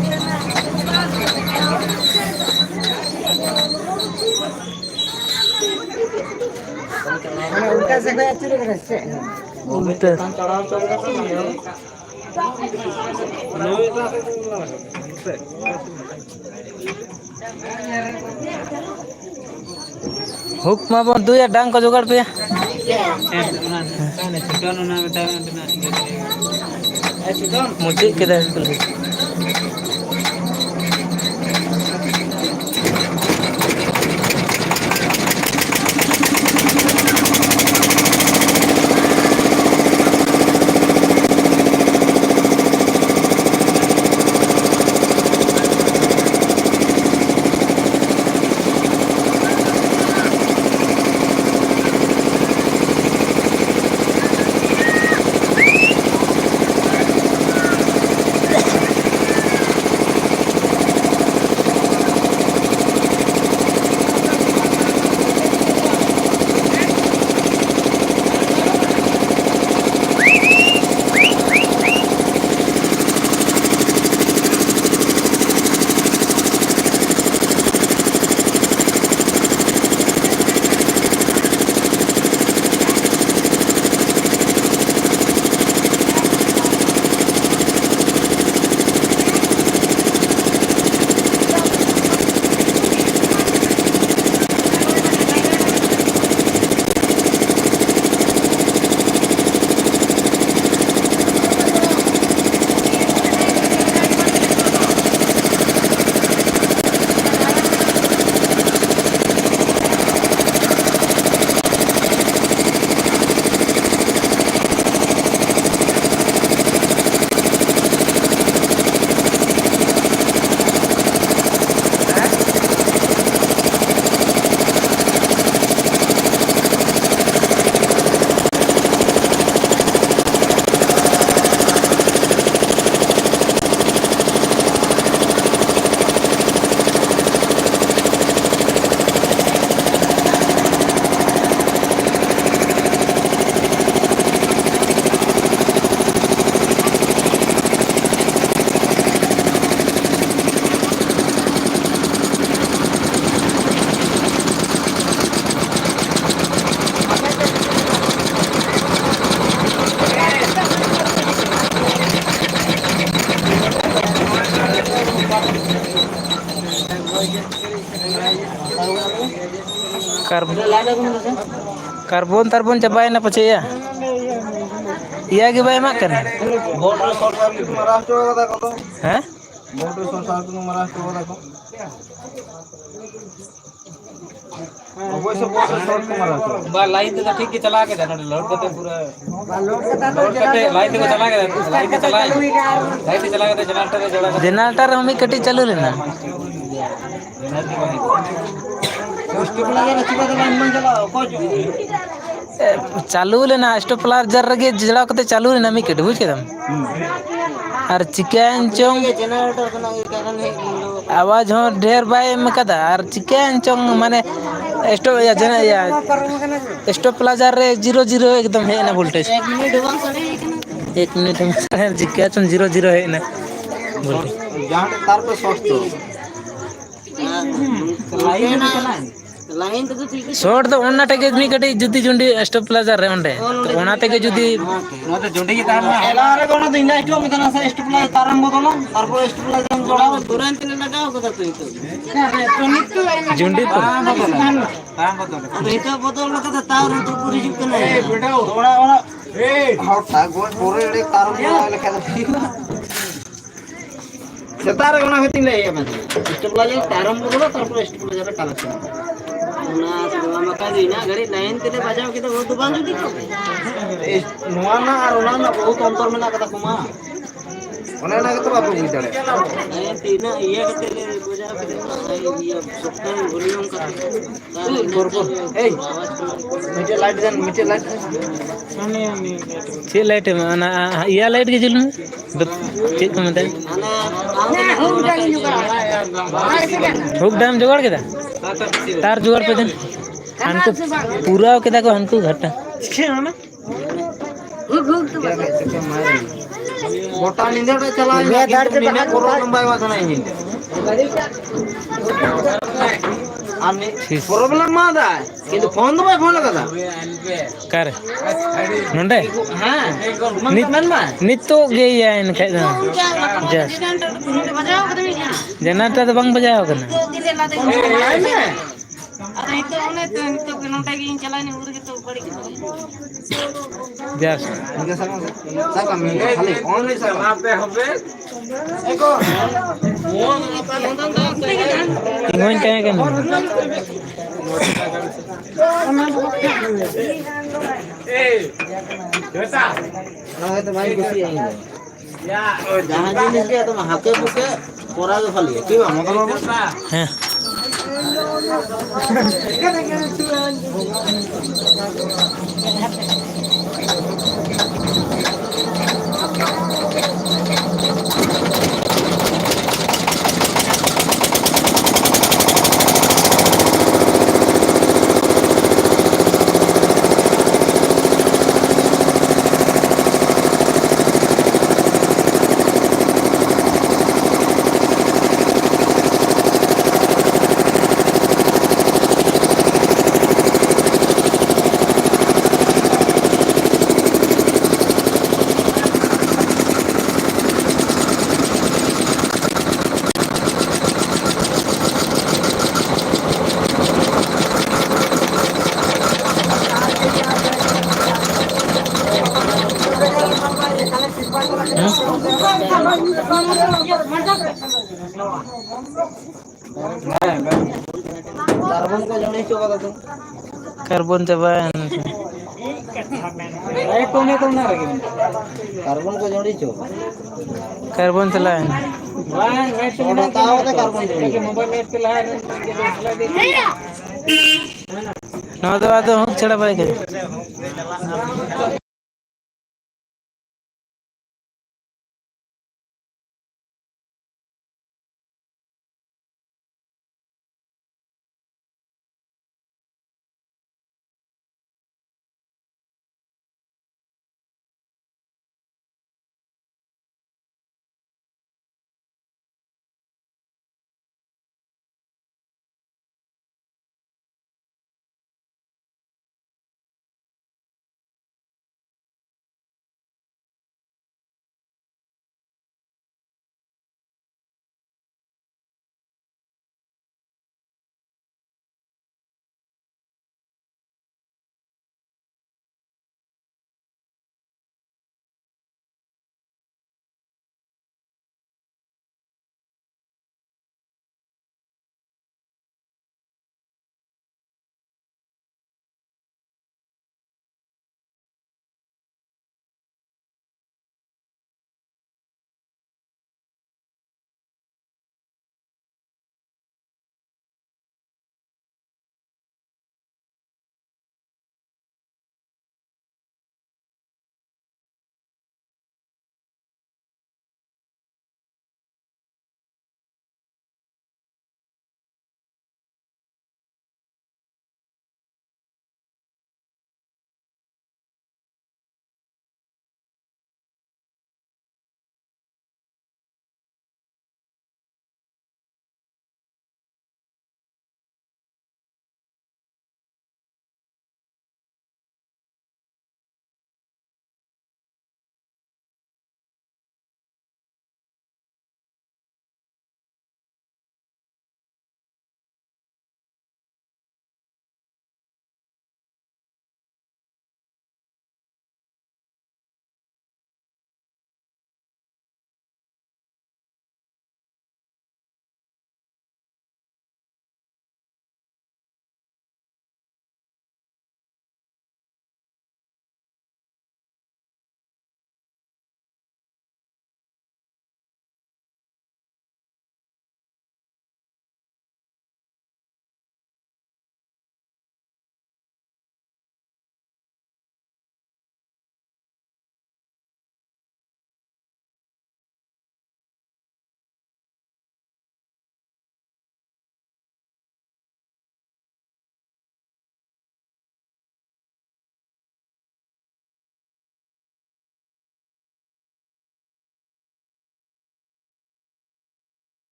ᱢᱟᱱᱮ ᱩᱞᱴᱟ ᱥᱮᱫ ᱠᱷᱚᱱ ᱟᱹᱪᱩᱨ ᱠᱟᱱᱟ ᱥᱮ ᱪᱮᱫ? ᱩᱞᱴᱟᱹ᱾ ᱦᱩᱠ ᱢᱟᱵᱚᱱ ᱫᱩᱭᱟ, ᱰᱟᱝ ᱠᱚ ᱡᱚᱜᱟᱲ ᱯᱮᱭᱟ᱾ ᱦᱮᱸ, ᱚᱱᱟ ᱛᱟᱦᱚᱞᱮ ᱪᱤᱠᱟᱹᱱ ᱚᱱᱟ ᱢᱮᱛᱟᱭ ᱢᱮ, ᱚᱸᱰᱮᱱᱟᱜ ᱤᱭᱟᱹ ᱠᱚ᱾ ᱢᱩᱪᱟᱹᱫ ᱠᱮᱫᱟᱭ ᱠᱩᱞᱦᱤ᱾ ᱠᱟᱨ- ᱠᱟᱨᱵᱚᱱ ᱛᱟᱨᱵᱚᱱ ᱪᱟᱵᱟᱭᱮᱱᱟ ᱯᱟᱪᱮ ᱭᱟ᱾ ᱤᱭᱟ ᱜᱮ ᱵᱟᱭ ᱮᱢᱟᱜ ᱠᱟᱱᱟ᱾ ᱵᱳᱨᱰ ᱨᱮ ᱥᱚᱨᱴ ᱥᱟᱨᱠᱤᱴ ᱢᱟᱨᱟᱣ ᱦᱚᱪᱚ ᱠᱟᱫᱟ ᱠᱚ ᱛᱚ᱾ ᱦᱮᱸ? ᱵᱳᱨᱰ ᱨᱮ ᱥᱚᱨᱴ ᱥᱟᱨᱠᱤᱴ ᱢᱟᱨᱟᱣ ᱦᱚᱪᱚ ᱠᱟᱫᱟ ᱠᱚ᱾ ᱚᱵᱚᱥᱥᱳᱭ ᱵᱳᱨᱰ ᱨᱮ ᱥᱚᱨᱴ ᱠᱚ ᱢᱟᱨᱟᱣ ᱦᱚᱪᱚ ᱠᱟᱫᱟ᱾ ᱵᱟ, ᱞᱟᱭᱤᱱ ᱛᱮᱫᱚ ᱴᱷᱤᱠ ᱜᱮ ᱪᱟᱞᱟᱣ ᱠᱮᱫᱟ, ᱱᱚᱰᱮ ᱞᱳᱰ ᱠᱟᱛᱮ ᱯᱩᱨᱟᱹ ᱞᱳᱰ ᱠᱟᱛᱮ ᱞᱟᱭᱤᱱ ᱛᱮᱠᱚ ᱪᱟᱞᱟᱣ ᱠᱮᱫᱟ, ᱞᱟᱭᱤᱱ ᱛᱮ ᱪᱟᱞᱟᱣ, ᱞᱟᱭᱤᱱ ᱛᱮ ᱪᱟᱞᱟᱣ ᱠᱟᱛᱮ ᱡᱮᱱᱟᱨᱮᱴᱚᱨ ᱨᱮ ᱡᱚᱲᱟᱣ ᱠᱟᱛᱮ ᱡᱮᱱᱟᱨᱮᱴᱚᱨ ᱦᱚᱸ ᱢᱤᱫ ᱠᱟᱹᱴᱤᱡ ᱪᱟᱹᱞᱩ ᱞᱮᱱᱟ᱾ ᱮ, ᱪᱟᱹᱞᱩ ᱞᱮᱱᱟ, ᱥᱴᱚᱯ ᱯᱞᱟᱡᱟᱨ ᱨᱮᱜᱮ ᱡᱚᱲᱟᱣ ᱠᱟᱛᱮ ᱪᱟᱹᱞᱩ ᱞᱮᱱᱟ ᱢᱤᱫ ᱠᱟᱹᱴᱤᱡ, ᱵᱩᱡ ᱠᱮᱫᱟᱢ? ᱦᱩᱸ᱾ ᱟᱨ ᱪᱤᱠᱟᱹᱭᱮᱱ ᱪᱚᱝ, ᱡᱮᱱᱟᱨᱮᱴᱚᱨ ᱠᱷᱚᱱᱟᱜ ᱜᱮ ᱠᱟᱨᱮᱱᱴ ᱦᱮᱡ ᱮᱱᱟ᱾ ᱟᱣᱟᱡᱽ ᱦᱚᱸ ᱰᱷᱮᱨ ᱵᱟᱭ ᱮᱢ ᱠᱟᱫᱟ, ᱟᱨ ᱪᱤᱠᱟᱹᱭᱮᱱ ᱪᱚᱝ, ᱢᱟᱱᱮ, ᱥᱴᱚᱯ, ᱤᱭᱟᱹ, ᱡᱮᱱᱟ-, ᱤᱭᱟᱹ, ᱥᱴᱚᱯ ᱯᱞᱟᱡᱟᱨ ᱨᱮ ᱡᱤᱨᱳ ᱡᱤᱨᱳ ᱮᱠᱫᱚᱢ ᱦᱮᱡ ᱮᱱᱟ ᱵᱷᱳᱞᱴᱮᱡᱽ᱾ ᱮᱠ ᱢᱤᱱᱤᱴ ᱦᱚᱸ ᱵᱟᱝ ᱥᱟᱰᱮ ᱠᱟᱱᱟ᱾ ᱮᱠ ᱢᱤᱱᱤᱴ ᱦᱚᱸ ᱵᱟᱝ ᱥᱟᱰᱮ, ᱪᱤᱠᱟᱹ ᱪᱚᱝ ᱡᱤᱨᱳ ᱡᱤᱨᱳ ᱦᱮᱡ ᱮᱱᱟ ᱵᱷᱳᱞᱴᱮᱡᱽ᱾ ᱡᱟᱦᱟᱸ ᱴᱷᱮᱱ ᱛᱟᱨ ᱠᱚ ᱥᱚᱨᱴ ᱛᱚ᱾ ᱞᱟᱭᱤᱱ ᱛᱮᱫᱚ ᱪᱮᱫ ᱞᱮᱠᱟ? ᱥᱚᱨᱴ ᱫᱚ ᱚᱱᱟᱴᱟᱜ ᱜᱮ ᱢᱤᱫ ᱠᱟᱹᱴᱤᱡ ᱡᱩᱫᱤ ᱡᱩᱸᱰᱤ ᱥᱴᱮᱵᱤᱞᱟᱭᱡᱟᱨ ᱨᱮ ᱚᱸᱰᱮ᱾ ᱚ, ᱱᱚᱰᱮ ᱛᱚ ᱚᱱᱟ ᱛᱮᱜᱮ ᱡᱩᱫᱤ ᱱᱚᱣᱟ ᱫᱚ ᱡᱩᱸᱰᱤ ᱜᱮ ᱛᱟᱦᱮᱱ ᱢᱟ᱾ ᱮᱞᱟ ᱨᱮ ᱚᱱᱟ ᱫᱚ ᱤᱧ ᱫᱚ ᱦᱤᱡᱩᱜ ᱢᱮ ᱛᱟᱦᱮᱱᱟ ᱥᱮ ᱥᱴᱮᱵᱤᱞᱟᱭᱡᱟᱨ ᱛᱟᱨᱮᱢ ᱵᱚᱫᱚᱞᱟ, ᱛᱟᱨᱯᱚᱨ ᱥᱴᱮᱵᱤᱞᱟᱭᱡᱟᱨ ᱮᱢ ᱡᱚᱲᱟᱣᱟ᱾ ᱠᱟᱨᱮᱱᱴ ᱛᱤᱱᱟᱹᱜ ᱞᱟᱜᱟᱣ ᱠᱟᱫᱟ ᱛᱚ ᱱᱤᱛᱚᱜ? ᱡᱩᱸᱰᱤ ᱛᱚ᱾ ᱵᱟᱝ ᱵᱚᱫᱚᱞ᱾ ᱵᱟᱝ ᱵᱚᱫᱚᱞ᱾ ᱟᱫᱚ ᱱᱤᱛᱚᱜ ᱵᱚᱫᱚᱞ ᱠᱟᱫᱟ, ᱛᱟᱣ ᱨᱮᱦᱚᱸ ᱛᱩᱯᱩ ᱦᱤᱡᱩᱜ ᱠᱟᱱᱟ᱾ ᱮᱭ, ᱵᱮᱴᱟ, ᱚᱲᱟᱜ, ᱚᱲᱟᱜ᱾ ᱮᱭ᱾ ᱦᱚᱲ ᱛᱟᱜᱚᱡ ᱯᱚᱨᱮ ᱮᱲᱮ ᱛᱟᱨᱮᱢ ᱡᱚᱲᱟᱣ ᱞᱮᱠᱷᱟᱱ ᱫᱚ ᱦᱩᱭᱩᱜᱼᱟ᱾ ᱥᱮᱛᱟᱜ ᱨᱮ ᱚᱱᱟ ᱠᱷᱟᱹᱛᱤᱨ ᱞᱮ ᱦᱮᱡ ᱟᱠᱟᱱᱟ᱾ ᱥᱴᱮᱵᱤᱞᱟᱭᱡᱟᱨ ᱛᱟᱨᱮᱢ ᱵᱚᱫᱚᱞᱟ, ᱛᱟᱨᱯᱚᱨᱮ ᱥᱴᱮᱵᱤᱞᱟᱭᱡᱟᱨ ᱨᱮ ᱠᱟᱱᱮᱠᱥᱚᱱ᱾ ᱚᱱᱟ ᱫᱚ ᱵᱟᱝ ᱵᱟᱠᱷᱟᱡ ᱫᱚ ᱤᱱᱟᱹᱜ ᱜᱷᱟᱹᱲᱤᱡ ᱞᱟᱭᱤᱱ ᱛᱮᱞᱮ ᱵᱟᱡᱟᱣ ᱠᱮᱫᱟ, ᱩᱱ ᱫᱚ ᱵᱟᱝ ᱡᱩᱫᱤ ᱠᱚᱜ ᱜᱮ᱾ ᱮ, ᱱᱚᱣᱟ ᱨᱮᱱᱟᱜ ᱟᱨ ᱚᱱᱟ ᱨᱮᱱᱟᱜ ᱵᱚᱦᱩᱛ ᱚᱱᱛᱚᱨ ᱢᱮᱱᱟᱜ ᱠᱟᱫᱟ ᱠᱚᱢᱟ᱾ ᱚᱱᱮ ᱚᱱᱟ ᱜᱮᱛᱚ ᱵᱟᱯᱮ ᱵᱩᱡᱽ ᱫᱟᱲᱮᱭᱟᱜ ᱠᱟᱱᱟ᱾ ᱞᱟᱭᱤᱱ ᱛᱮ ᱤᱱᱟᱹᱜ ᱤᱭᱟᱹ ᱠᱟᱛᱮ ᱞᱮ ᱵᱟᱡᱟᱣ ᱠᱮᱫᱟ, ᱤᱭᱟᱹ ᱥᱚᱠᱛᱚ ᱵᱷᱚᱞᱤᱭᱩᱢ ᱠᱟᱛᱮ᱾ ᱯᱚᱨ ᱯᱚᱨ᱾ ᱮᱭ, ᱢᱤᱫᱴᱮᱡ ᱞᱟᱭᱤᱴ ᱫᱮᱱ, ᱢᱤᱫᱴᱮᱡ ᱞᱟᱭᱤᱴ᱾ ᱪᱮᱫ ᱞᱟᱭᱤᱴ ᱮᱢ? ᱚᱱᱟ, ᱟ, ᱟ, ᱤᱭᱟᱹ ᱞᱟᱭᱤᱴ ᱜᱮ ᱡᱩᱞ ᱢᱮ᱾ ᱪᱮᱫ ᱠᱚ ᱢᱮᱛᱟᱜᱼᱟ? ᱦᱩᱠ ᱰᱟᱢ ᱡᱚᱜᱟᱲ ᱠᱮᱫᱟ? ᱛᱟᱨ ᱡᱚᱜᱟᱲ ᱯᱮ ᱫᱮᱱ᱾ ᱦᱟᱱᱠᱩ ᱯᱩᱨᱟᱣ ᱠᱮᱫᱟ ᱠᱚ ᱦᱟᱱᱠᱩ ᱜᱷᱟᱴᱟ᱾ ᱜᱚᱴᱟ ᱧᱤᱫᱟᱹ ᱴᱟᱜ ᱪᱟᱞᱟᱣ ᱮᱱᱟ, ᱠᱤᱱᱛᱩ ᱩᱱᱤ ᱤᱱᱟᱹᱜ ᱯᱨᱚᱵᱞᱮᱢ ᱵᱟᱭ ᱮᱢᱟᱜ ᱠᱟᱱᱟ ᱤᱧ ᱧᱤᱫᱟᱹ᱾ ᱟᱨ ᱱᱤ-, ᱯᱨᱚᱵᱞᱮᱢ ᱮᱢᱟᱫᱟᱭ, ᱠᱤᱱᱛᱩ ᱯᱷᱳᱱ ᱫᱚ ᱵᱟᱭ ᱯᱷᱳᱱ ᱟᱠᱟᱫᱟ᱾ ᱚᱠᱟᱨᱮ? ᱱᱚᱰᱮ? ᱦᱮᱸ, ᱢᱟ ᱱᱤᱛ-, ᱢᱮᱱ ᱢᱮ᱾ ᱱᱤᱛᱚᱜ ᱜᱮ ᱤᱭᱟᱹ ᱮᱱ ᱠᱷᱟᱡ ᱫᱚ᱾ ᱡᱟᱥᱴ᱾ ᱡᱮᱱᱟᱨᱮᱴᱟᱨ ᱫᱚ ᱵᱟᱝ ᱵᱟᱡᱟᱣ ᱠᱟᱱᱟ᱾ ᱢᱮᱱ ᱢᱮ᱾ ᱟᱫᱚ ᱱᱤᱛᱚᱜ ᱚᱱᱮ ᱛᱚ, ᱱᱤᱛᱚᱜ ᱜᱮ ᱱᱚᱰᱮ ᱜᱤᱧ ᱪᱟᱞᱟᱣᱮᱱᱟ, ᱩᱱ ᱨᱮᱜᱮ ᱛᱚ ᱵᱟᱹᱲᱤᱡ ᱠᱟᱱᱟ᱾ ᱵᱮᱥ᱾ ᱥᱟᱵ ᱠᱟᱜ ᱢᱮ, ᱠᱷᱟᱹᱞᱤ ᱚᱱᱞᱟᱭᱤᱱ ᱥᱟᱵ ᱠᱟᱜ ᱢᱮ᱾ ᱛᱤᱸᱜᱩᱧ ᱛᱟᱦᱮᱸ ᱠᱟᱱᱟ᱾ ᱚᱱᱟ ᱜᱮᱛᱚ ᱵᱟᱹᱧ ᱠᱩᱥᱤᱭᱟᱜᱼᱟ ᱤᱧ ᱫᱚ᱾ ᱡᱟᱦᱟᱸ ᱡᱤᱱᱤᱥ ᱜᱮ ᱮᱠᱫᱚᱢ ᱦᱟᱠᱮ ᱵᱩᱠᱮ ᱠᱚᱨᱟᱣ ᱜᱮ ᱵᱷᱟᱞᱤᱭᱟ, ᱠᱤ ᱵᱟᱝ? ᱢᱟ ᱵᱟᱵᱟ? ᱦᱮᱸ᱾ ᱠᱟᱨᱵᱚᱱ ᱠᱚ ᱡᱚᱲᱤ ᱦᱚᱪᱚ ᱠᱟᱫᱟ ᱛᱚ᱾ ᱠᱟᱨᱵᱚᱱ ᱪᱟᱵᱟᱭᱮᱱ᱾ ᱠᱟᱨᱵᱚᱱ ᱠᱚ ᱡᱚᱲᱤ ᱦᱚᱪᱚ ᱠᱟᱫᱟ᱾ ᱠᱟᱨᱵᱚᱱ ᱪᱟᱞᱟᱣᱮᱱ᱾ ᱦᱟᱛᱟᱣ ᱠᱟᱛᱮ ᱠᱟᱨᱵᱚᱱ ᱡᱚᱲᱤ᱾ ᱱᱚᱣᱟ ᱫᱚ ᱟᱫᱚ ᱦᱩᱠ ᱪᱷᱟᱲᱟ ᱵᱟᱭ ᱜᱟᱱᱚᱜᱼᱟ᱾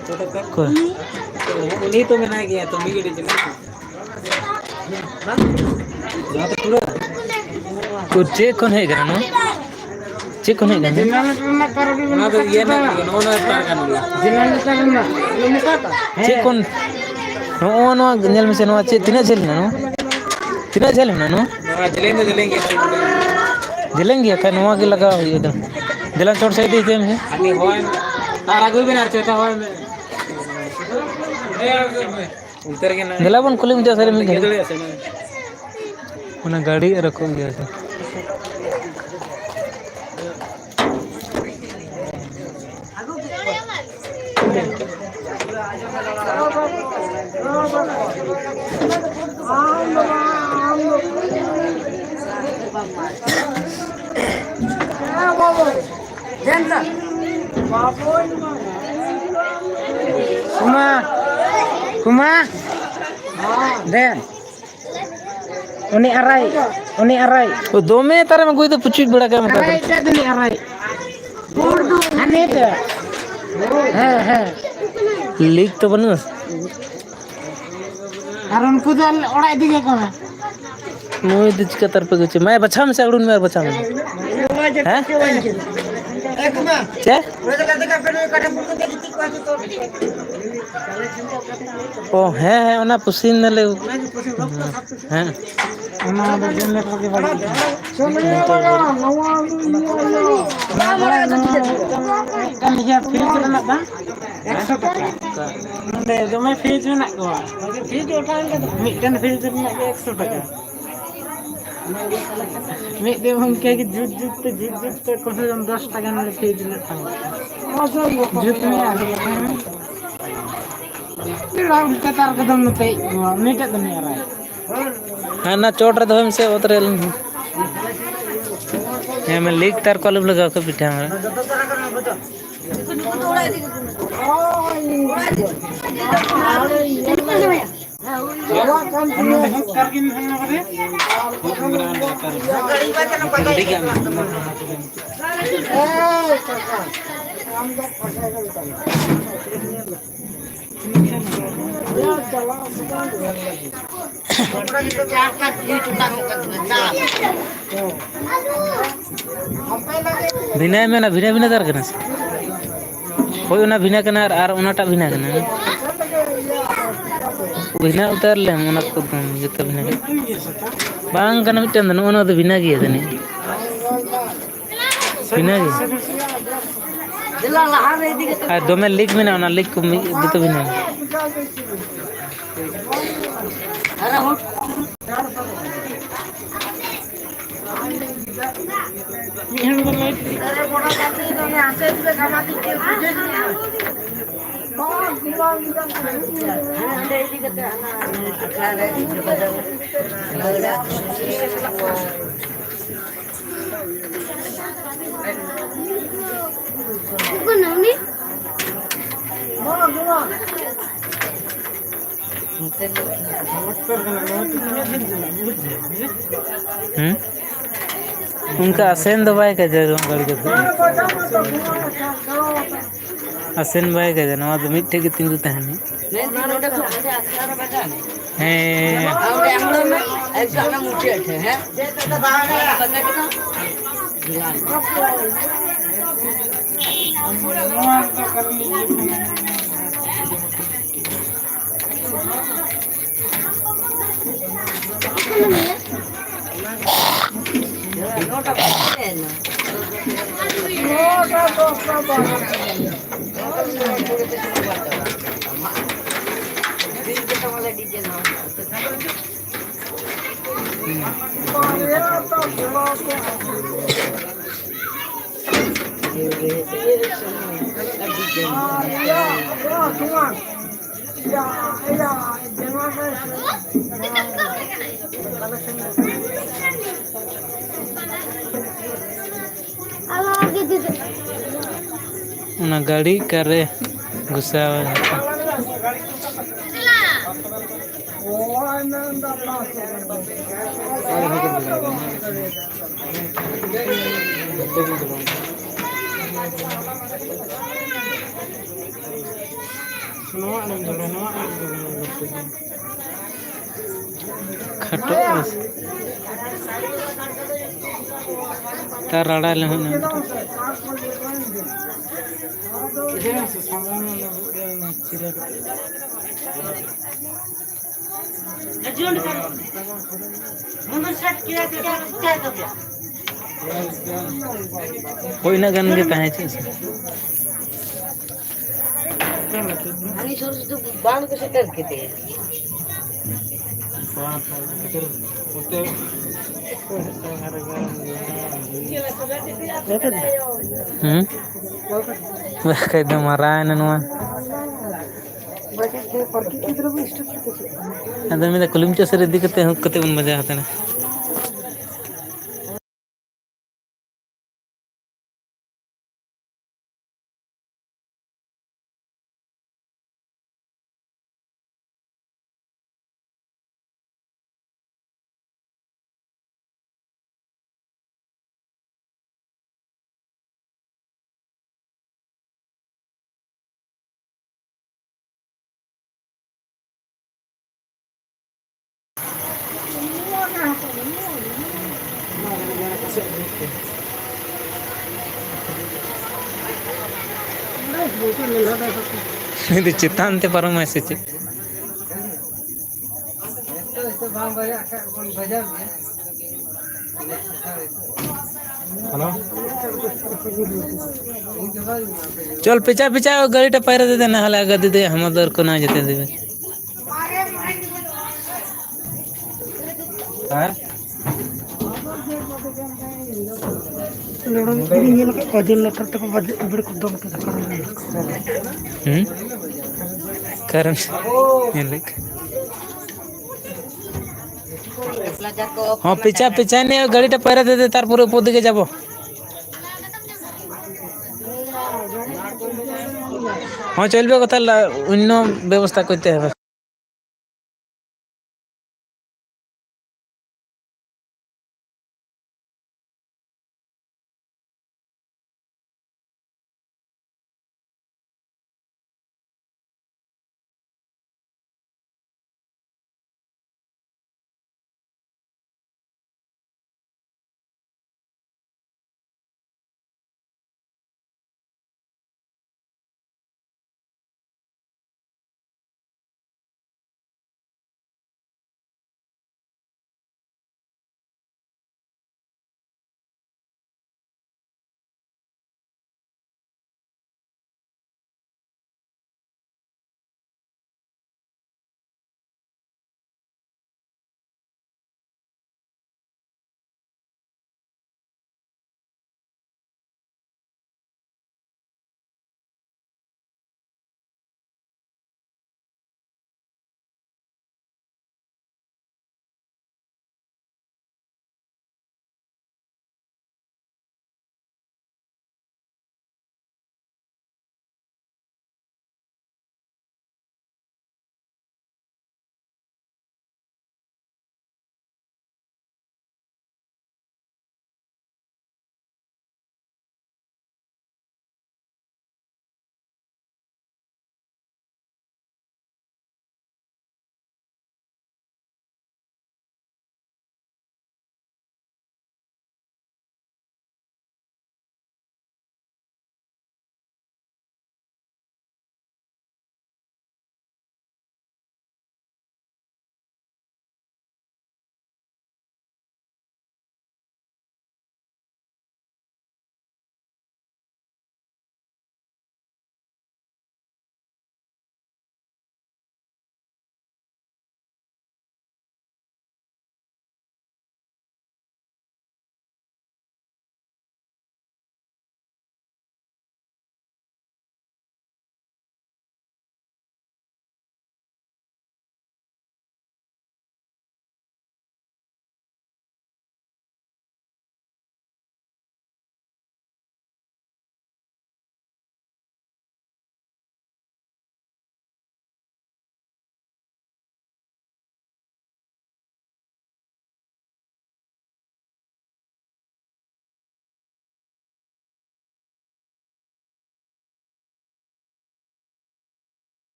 ᱚᱠᱚᱭ? ᱩᱱᱤ ᱛᱚ ᱢᱮᱱᱟᱭ ᱜᱮᱭᱟ ᱛᱚ, ᱢᱤᱫ ᱜᱟᱹᱰᱤ ᱪᱟᱞᱟᱜ ᱠᱟᱱᱟ᱾ ᱱᱚᱣᱟ ᱫᱚ ᱯᱩᱨᱟᱹ ᱠᱚ ᱪᱮᱫ ᱠᱷᱚᱱ ᱦᱮᱡ ᱠᱟᱱᱟ ᱱᱚᱣᱟ? ᱪᱮᱫ ᱠᱷᱚᱱ ᱦᱮᱡ ᱠᱟᱱᱟ? ᱚᱱᱟ ᱫᱚ ᱤᱭᱟᱹ ᱨᱮᱱᱟᱜ ᱠᱟᱱ ᱜᱮᱭᱟ, ᱱᱚᱜᱼᱚ ᱱᱚᱣᱟ ᱛᱟᱨ ᱠᱟᱱ ᱜᱮᱭᱟ᱾ ᱪᱮᱫ ᱠᱷᱚᱱ? ᱱᱚᱜᱼᱚ ᱱᱚᱣᱟ ᱧᱮᱞ ᱢᱮᱥᱮ, ᱱᱚᱣᱟ ᱪᱮᱫ, ᱛᱤᱱᱟᱹᱜ ᱡᱷᱟᱹᱞ ᱢᱮᱱᱟᱜᱼᱟ ᱱᱚᱣᱟ? ᱛᱤᱱᱟᱹᱜ ᱡᱷᱟᱹᱞ ᱢᱮᱱᱟᱜᱼᱟ ᱱᱚᱣᱟ? ᱱᱚᱣᱟ ᱡᱮᱞᱮᱧ ᱫᱚ ᱡᱮᱞᱮᱧ ᱜᱮᱭᱟ᱾ ᱡᱮᱞᱮᱧ ᱜᱮᱭᱟ, ᱠᱷᱟᱱ ᱱᱚᱣᱟ ᱜᱮ ᱞᱟᱜᱟᱣ ᱦᱩᱭᱩᱜᱼᱟ᱾ ᱫᱮᱞᱟ ᱪᱚᱴ ᱥᱮᱫ ᱤᱫᱤᱭ ᱛᱟᱭ ᱢᱮ᱾ ᱟᱨ ᱟᱹᱜᱩᱭ ᱵᱮᱱ ᱟᱨ ᱪᱮᱫ ᱦᱚᱭ ᱢᱮ᱾ ᱚᱱᱛᱮ ᱨᱮᱜᱮ ᱱᱟᱜ ᱫᱮᱞᱟ ᱵᱚᱱ ᱠᱩᱞᱤ ᱢᱩᱪᱟᱹᱫ ᱥᱟᱹᱨᱤ ᱢᱤᱫ ᱜᱷᱟᱹᱲᱤᱡ᱾ ᱫᱟᱲᱮᱭᱟᱜᱼᱟ ᱥᱮ ᱵᱟᱝ? ᱚᱱᱟ ᱜᱟᱹᱰᱤ ᱟᱨ ᱨᱚᱠᱚᱢ ᱜᱮᱭᱟ ᱥᱮ᱾ ᱠᱩᱢᱟ, ᱠᱩᱢᱟ, ᱫᱮᱱ᱾ ᱩᱱᱤ ᱟᱨᱟᱭ, ᱩᱱᱤ ᱟᱨᱟᱭ᱾ ᱫᱚᱢᱮ ᱛᱟᱨᱮᱢ ᱟᱹᱜᱩᱭᱮᱫᱟ, ᱯᱩᱪᱩᱡ ᱵᱟᱲᱟ ᱠᱟᱜ ᱟᱢ ᱚᱠᱟ ᱟᱨᱟᱭ ᱠᱚᱨᱮ? ᱪᱮᱫ ᱩᱱᱤ ᱟᱨᱟᱭ? ᱦᱟᱱᱮ ᱛᱮ᱾ ᱦᱮᱸ, ᱦᱮᱸ᱾ ᱞᱤᱠ ᱛᱚ ᱵᱟᱹᱱᱩᱜᱼᱟ᱾ ᱟᱨ ᱩᱱᱠᱩ ᱫᱚ ᱚᱲᱟᱜ ᱤᱫᱤ ᱠᱟᱠᱚ ᱢᱮ᱾ ᱱᱩᱭ ᱫᱚ ᱪᱤᱠᱟᱹ ᱛᱟᱨᱯᱮ ᱜᱩᱪᱷᱤ? ᱢᱟᱭᱟ ᱵᱟᱪᱷᱟᱣ ᱢᱮᱥᱮ, ᱟᱹᱲᱩᱱ ᱢᱮ ᱟᱨ ᱵᱟᱪᱷᱟᱣ ᱢᱮ᱾ ᱦᱮᱸ? ᱪᱮᱫ? ᱚ, ᱦᱮᱸ, ᱦᱮᱸ, ᱚᱱᱟ ᱯᱩᱥᱤ ᱱᱟᱞᱮ᱾ ᱦᱮᱸ᱾ ᱚᱱᱟ ᱫᱚ generator ᱜᱮ ᱵᱟᱹᱲᱤᱡ ᱜᱮᱭᱟ᱾ ᱚᱱᱟ ᱫᱚ ᱱᱚᱣᱟ ᱢᱤᱫᱴᱟᱝ ᱤᱭᱟᱹ fridge ᱨᱮᱱᱟᱜ ᱫᱟᱢ ᱮᱠᱥᱚ ᱴᱟᱠᱟ᱾ ᱱᱚᱰᱮ ᱫᱚᱢᱮ fridge ᱢᱮᱱᱟᱜ ᱠᱚᱣᱟ᱾ ᱢᱤᱫᱴᱮᱱ fridge ᱨᱮᱱᱟᱜ ᱜᱮ ᱮᱠᱥᱚ ᱴᱟᱠᱟ᱾ ᱢᱤᱫ ᱫᱤᱱ ᱚᱱᱠᱟ ᱜᱮ ᱡᱩᱛ ᱡᱩᱛ ᱛᱮ, ᱡᱩᱛ ᱡᱩᱛ ᱛᱮ ᱠᱚᱢ ᱥᱮ ᱠᱚᱢ ᱫᱚᱥ ᱴᱟᱠᱟ ᱨᱮᱱᱟᱜ fridge ᱞᱮ ᱦᱟᱛᱟᱣᱟ᱾ ᱡᱩᱛ ᱢᱮ ᱟᱨ ᱯᱮᱲᱟ ᱩᱞᱴᱟᱹ ᱛᱟᱨ ᱠᱚᱫᱚᱢ ᱱᱚᱛᱮ ᱦᱮᱡ ᱠᱚᱜᱼᱟ, ᱩᱱᱤᱴᱟᱜ ᱫᱚ ᱱᱤᱭᱟᱹ ᱨᱟᱭ᱾ ᱦᱟᱱᱟ ᱪᱚᱴ ᱨᱮ ᱫᱚᱦᱚᱭ ᱢᱮᱥᱮ, ᱚᱛ ᱨᱮ ᱟᱞᱚᱢ᱾ ᱦᱮᱸ, ᱢᱟ ᱞᱤᱠ ᱛᱟᱨ ᱠᱚ ᱟᱞᱚᱢ ᱞᱟᱜᱟᱣ ᱠᱟᱜ ᱯᱤᱴᱷᱟᱹ ᱨᱮ᱾ ᱵᱷᱤᱱᱟᱹ ᱢᱮᱱᱟ, ᱵᱷᱤᱱᱟᱹ ᱵᱷᱤᱱᱟᱹ ᱛᱟᱨ ᱠᱟᱱᱟ ᱥᱮ? ᱦᱳᱭ, ᱚᱱᱟ ᱵᱷᱤᱱᱟᱹ ᱠᱟᱱᱟ ᱟᱨ, ᱟᱨ ᱚᱱᱟᱴᱟᱜ ᱵᱷᱤᱱᱟᱹ ᱠᱟᱱᱟ᱾ ᱵᱷᱤᱱᱟᱹ ᱩᱛᱟᱹᱨ ᱞᱮᱢ, ᱚᱱᱟ ᱠᱚᱫᱚ ᱡᱚᱛᱚ ᱵᱷᱤᱱᱟᱹ ᱜᱮ᱾ ᱵᱟᱝ ᱠᱟᱱᱟ ᱢᱤᱫᱴᱮᱱ ᱫᱚ, ᱱᱚᱜᱼᱚ ᱱᱚᱣᱟ ᱫᱚ ᱵᱷᱤᱱᱟᱹ ᱜᱮᱭᱟ ᱡᱟᱹᱱᱤᱡ᱾ ᱵᱷᱤᱱᱟᱹ ᱜᱮ᱾ ᱟᱨ ᱫᱚᱢᱮ ᱞᱤᱠ ᱢᱮᱱᱟᱜᱼᱟ, ᱚᱱᱟ ᱞᱤᱠ ᱠᱚ ᱢᱤᱫ ᱡᱚᱛᱚ ᱵᱷᱤᱱᱟᱹ᱾ ᱦᱩᱸ? ᱚᱱᱠᱟ ᱟᱥᱮᱱ ᱫᱚ ᱵᱟᱭ ᱠᱟᱡᱟ ᱜᱟᱹᱲᱤ ᱠᱟᱛᱮ᱾ ᱟᱥᱮᱱ ᱵᱟᱭ ᱠᱟᱡᱟ, ᱱᱚᱣᱟ ᱫᱚ ᱢᱤᱫᱴᱷᱮᱡ ᱜᱮ ᱛᱤᱸᱜᱩ ᱛᱟᱦᱮᱱᱟ᱾ ᱢᱮᱱᱫᱟᱹᱧ ᱱᱚᱰᱮ ᱠᱷᱚᱱ ᱚᱸᱰᱮ ᱟᱠᱷᱲᱟ ᱨᱮ ᱵᱟᱜᱟᱱ? ᱦᱮᱸ᱾ ᱟᱨ ᱚᱸᱰᱮ ᱟᱬᱜᱚᱭ ᱢᱮ, ᱮᱠᱫᱚᱢ ᱚᱱᱟ ᱢᱩᱪᱟᱹᱫ ᱴᱷᱮᱱ, ᱦᱮᱸ? ᱵᱟᱜᱟᱱ ᱠᱮᱫᱟᱢ? ᱚᱱᱟ ᱜᱟᱹᱰᱤ ᱚᱠᱟᱨᱮ ᱜᱷᱩᱥᱟᱣ ᱮᱱᱟ? ᱱᱚᱣᱟ ᱟᱲᱟᱝ ᱫᱚ, ᱱᱚᱣᱟ ᱟᱲᱟᱝ ᱫᱚ ᱵᱟᱝ ᱜᱚᱞᱯᱚ ᱫᱚ᱾ ᱠᱷᱟᱴᱚᱜ ᱢᱮ᱾ ᱛᱟᱨ ᱨᱟᱲᱟ ᱞᱮ ᱦᱩᱭ ᱱᱟ᱾ ᱦᱳᱭ, ᱤᱱᱟᱹᱜ ᱜᱟᱱ ᱜᱮ ᱛᱟᱦᱮᱸ ᱦᱚᱪᱚᱜ ᱥᱮ᱾ ᱦᱟᱹᱱᱤ ᱥᱩᱨ ᱥᱩᱫᱷᱩ ᱵᱟᱝ ᱠᱚ ᱥᱮᱴᱮᱨ ᱠᱮᱫᱮᱭᱟ᱾ ᱦᱩᱸ? ᱵᱟᱠᱷᱟᱡ ᱫᱚ ᱢᱟᱨᱟᱝ ᱮᱱᱟ ᱱᱚᱣᱟ᱾ ᱟᱫᱚ ᱢᱮᱱᱫᱟ ᱠᱩᱞᱦᱤ ᱢᱩᱪᱟᱹᱫ ᱥᱮᱫ ᱨᱮ ᱤᱫᱤ ᱠᱟᱛᱮ ᱦᱩᱠ ᱠᱟᱛᱮ ᱵᱚᱱ ᱵᱟᱡᱟᱣ ᱦᱟᱛᱟᱲᱟ᱾ ᱩᱱᱤ ᱫᱚ ᱪᱮᱛᱟᱱ ᱛᱮ ᱯᱟᱨᱚᱢᱟᱭ ᱥᱮ ᱪᱮᱫ? ᱦᱮᱞᱳ᱾ ᱪᱚᱞ, ᱯᱮᱪᱟ, ᱯᱮᱪᱟ, ᱜᱟᱹᱰᱤᱴᱟ ᱯᱟᱭᱨᱟ ᱫᱮ ᱫᱮᱱᱟ, ᱦᱟᱞᱮ ᱟᱜᱟ ᱫᱮ ᱫᱮ, ᱦᱟᱢᱟ ᱫᱚᱨ ᱠᱚ ᱱᱟ ᱡᱮᱛᱮ ᱫᱮ᱾ ᱟᱨ ᱱᱚᱰᱮ ᱧᱮᱞ ᱟᱠᱟᱫ ᱠᱚᱣᱟ ᱡᱮ ᱞᱟᱛᱟᱨ ᱛᱮᱠᱚ ᱵᱟᱡᱮ-, ᱵᱟᱹᱲᱤ ᱠᱚ ᱫᱚᱱ ᱠᱮᱫᱟ᱾ ᱦᱩᱸ? ᱠᱟᱨᱚᱱ ᱧᱮᱞ ᱞᱮᱫ ᱠᱚᱣᱟ᱾ ᱦᱚᱸ, ᱯᱮᱪᱟ, ᱯᱮᱪᱟ ᱱᱤᱭᱟᱹ ᱜᱟᱹᱰᱤᱴᱟ ᱯᱟᱭᱨᱟ ᱫᱮ ᱫᱮ, ᱛᱟᱨᱯᱚᱨᱮ ᱩᱯᱚᱨ ᱫᱤᱠᱮ ᱡᱟᱵᱚ᱾ ᱦᱚᱸ, ᱪᱚᱞᱵᱮ ᱠᱚ ᱛᱟᱦᱞᱮ, ᱚᱱᱱᱚ ᱵᱮᱵᱚᱥᱛᱷᱟ ᱠᱚᱨᱛᱮ ᱦᱚᱵᱮ᱾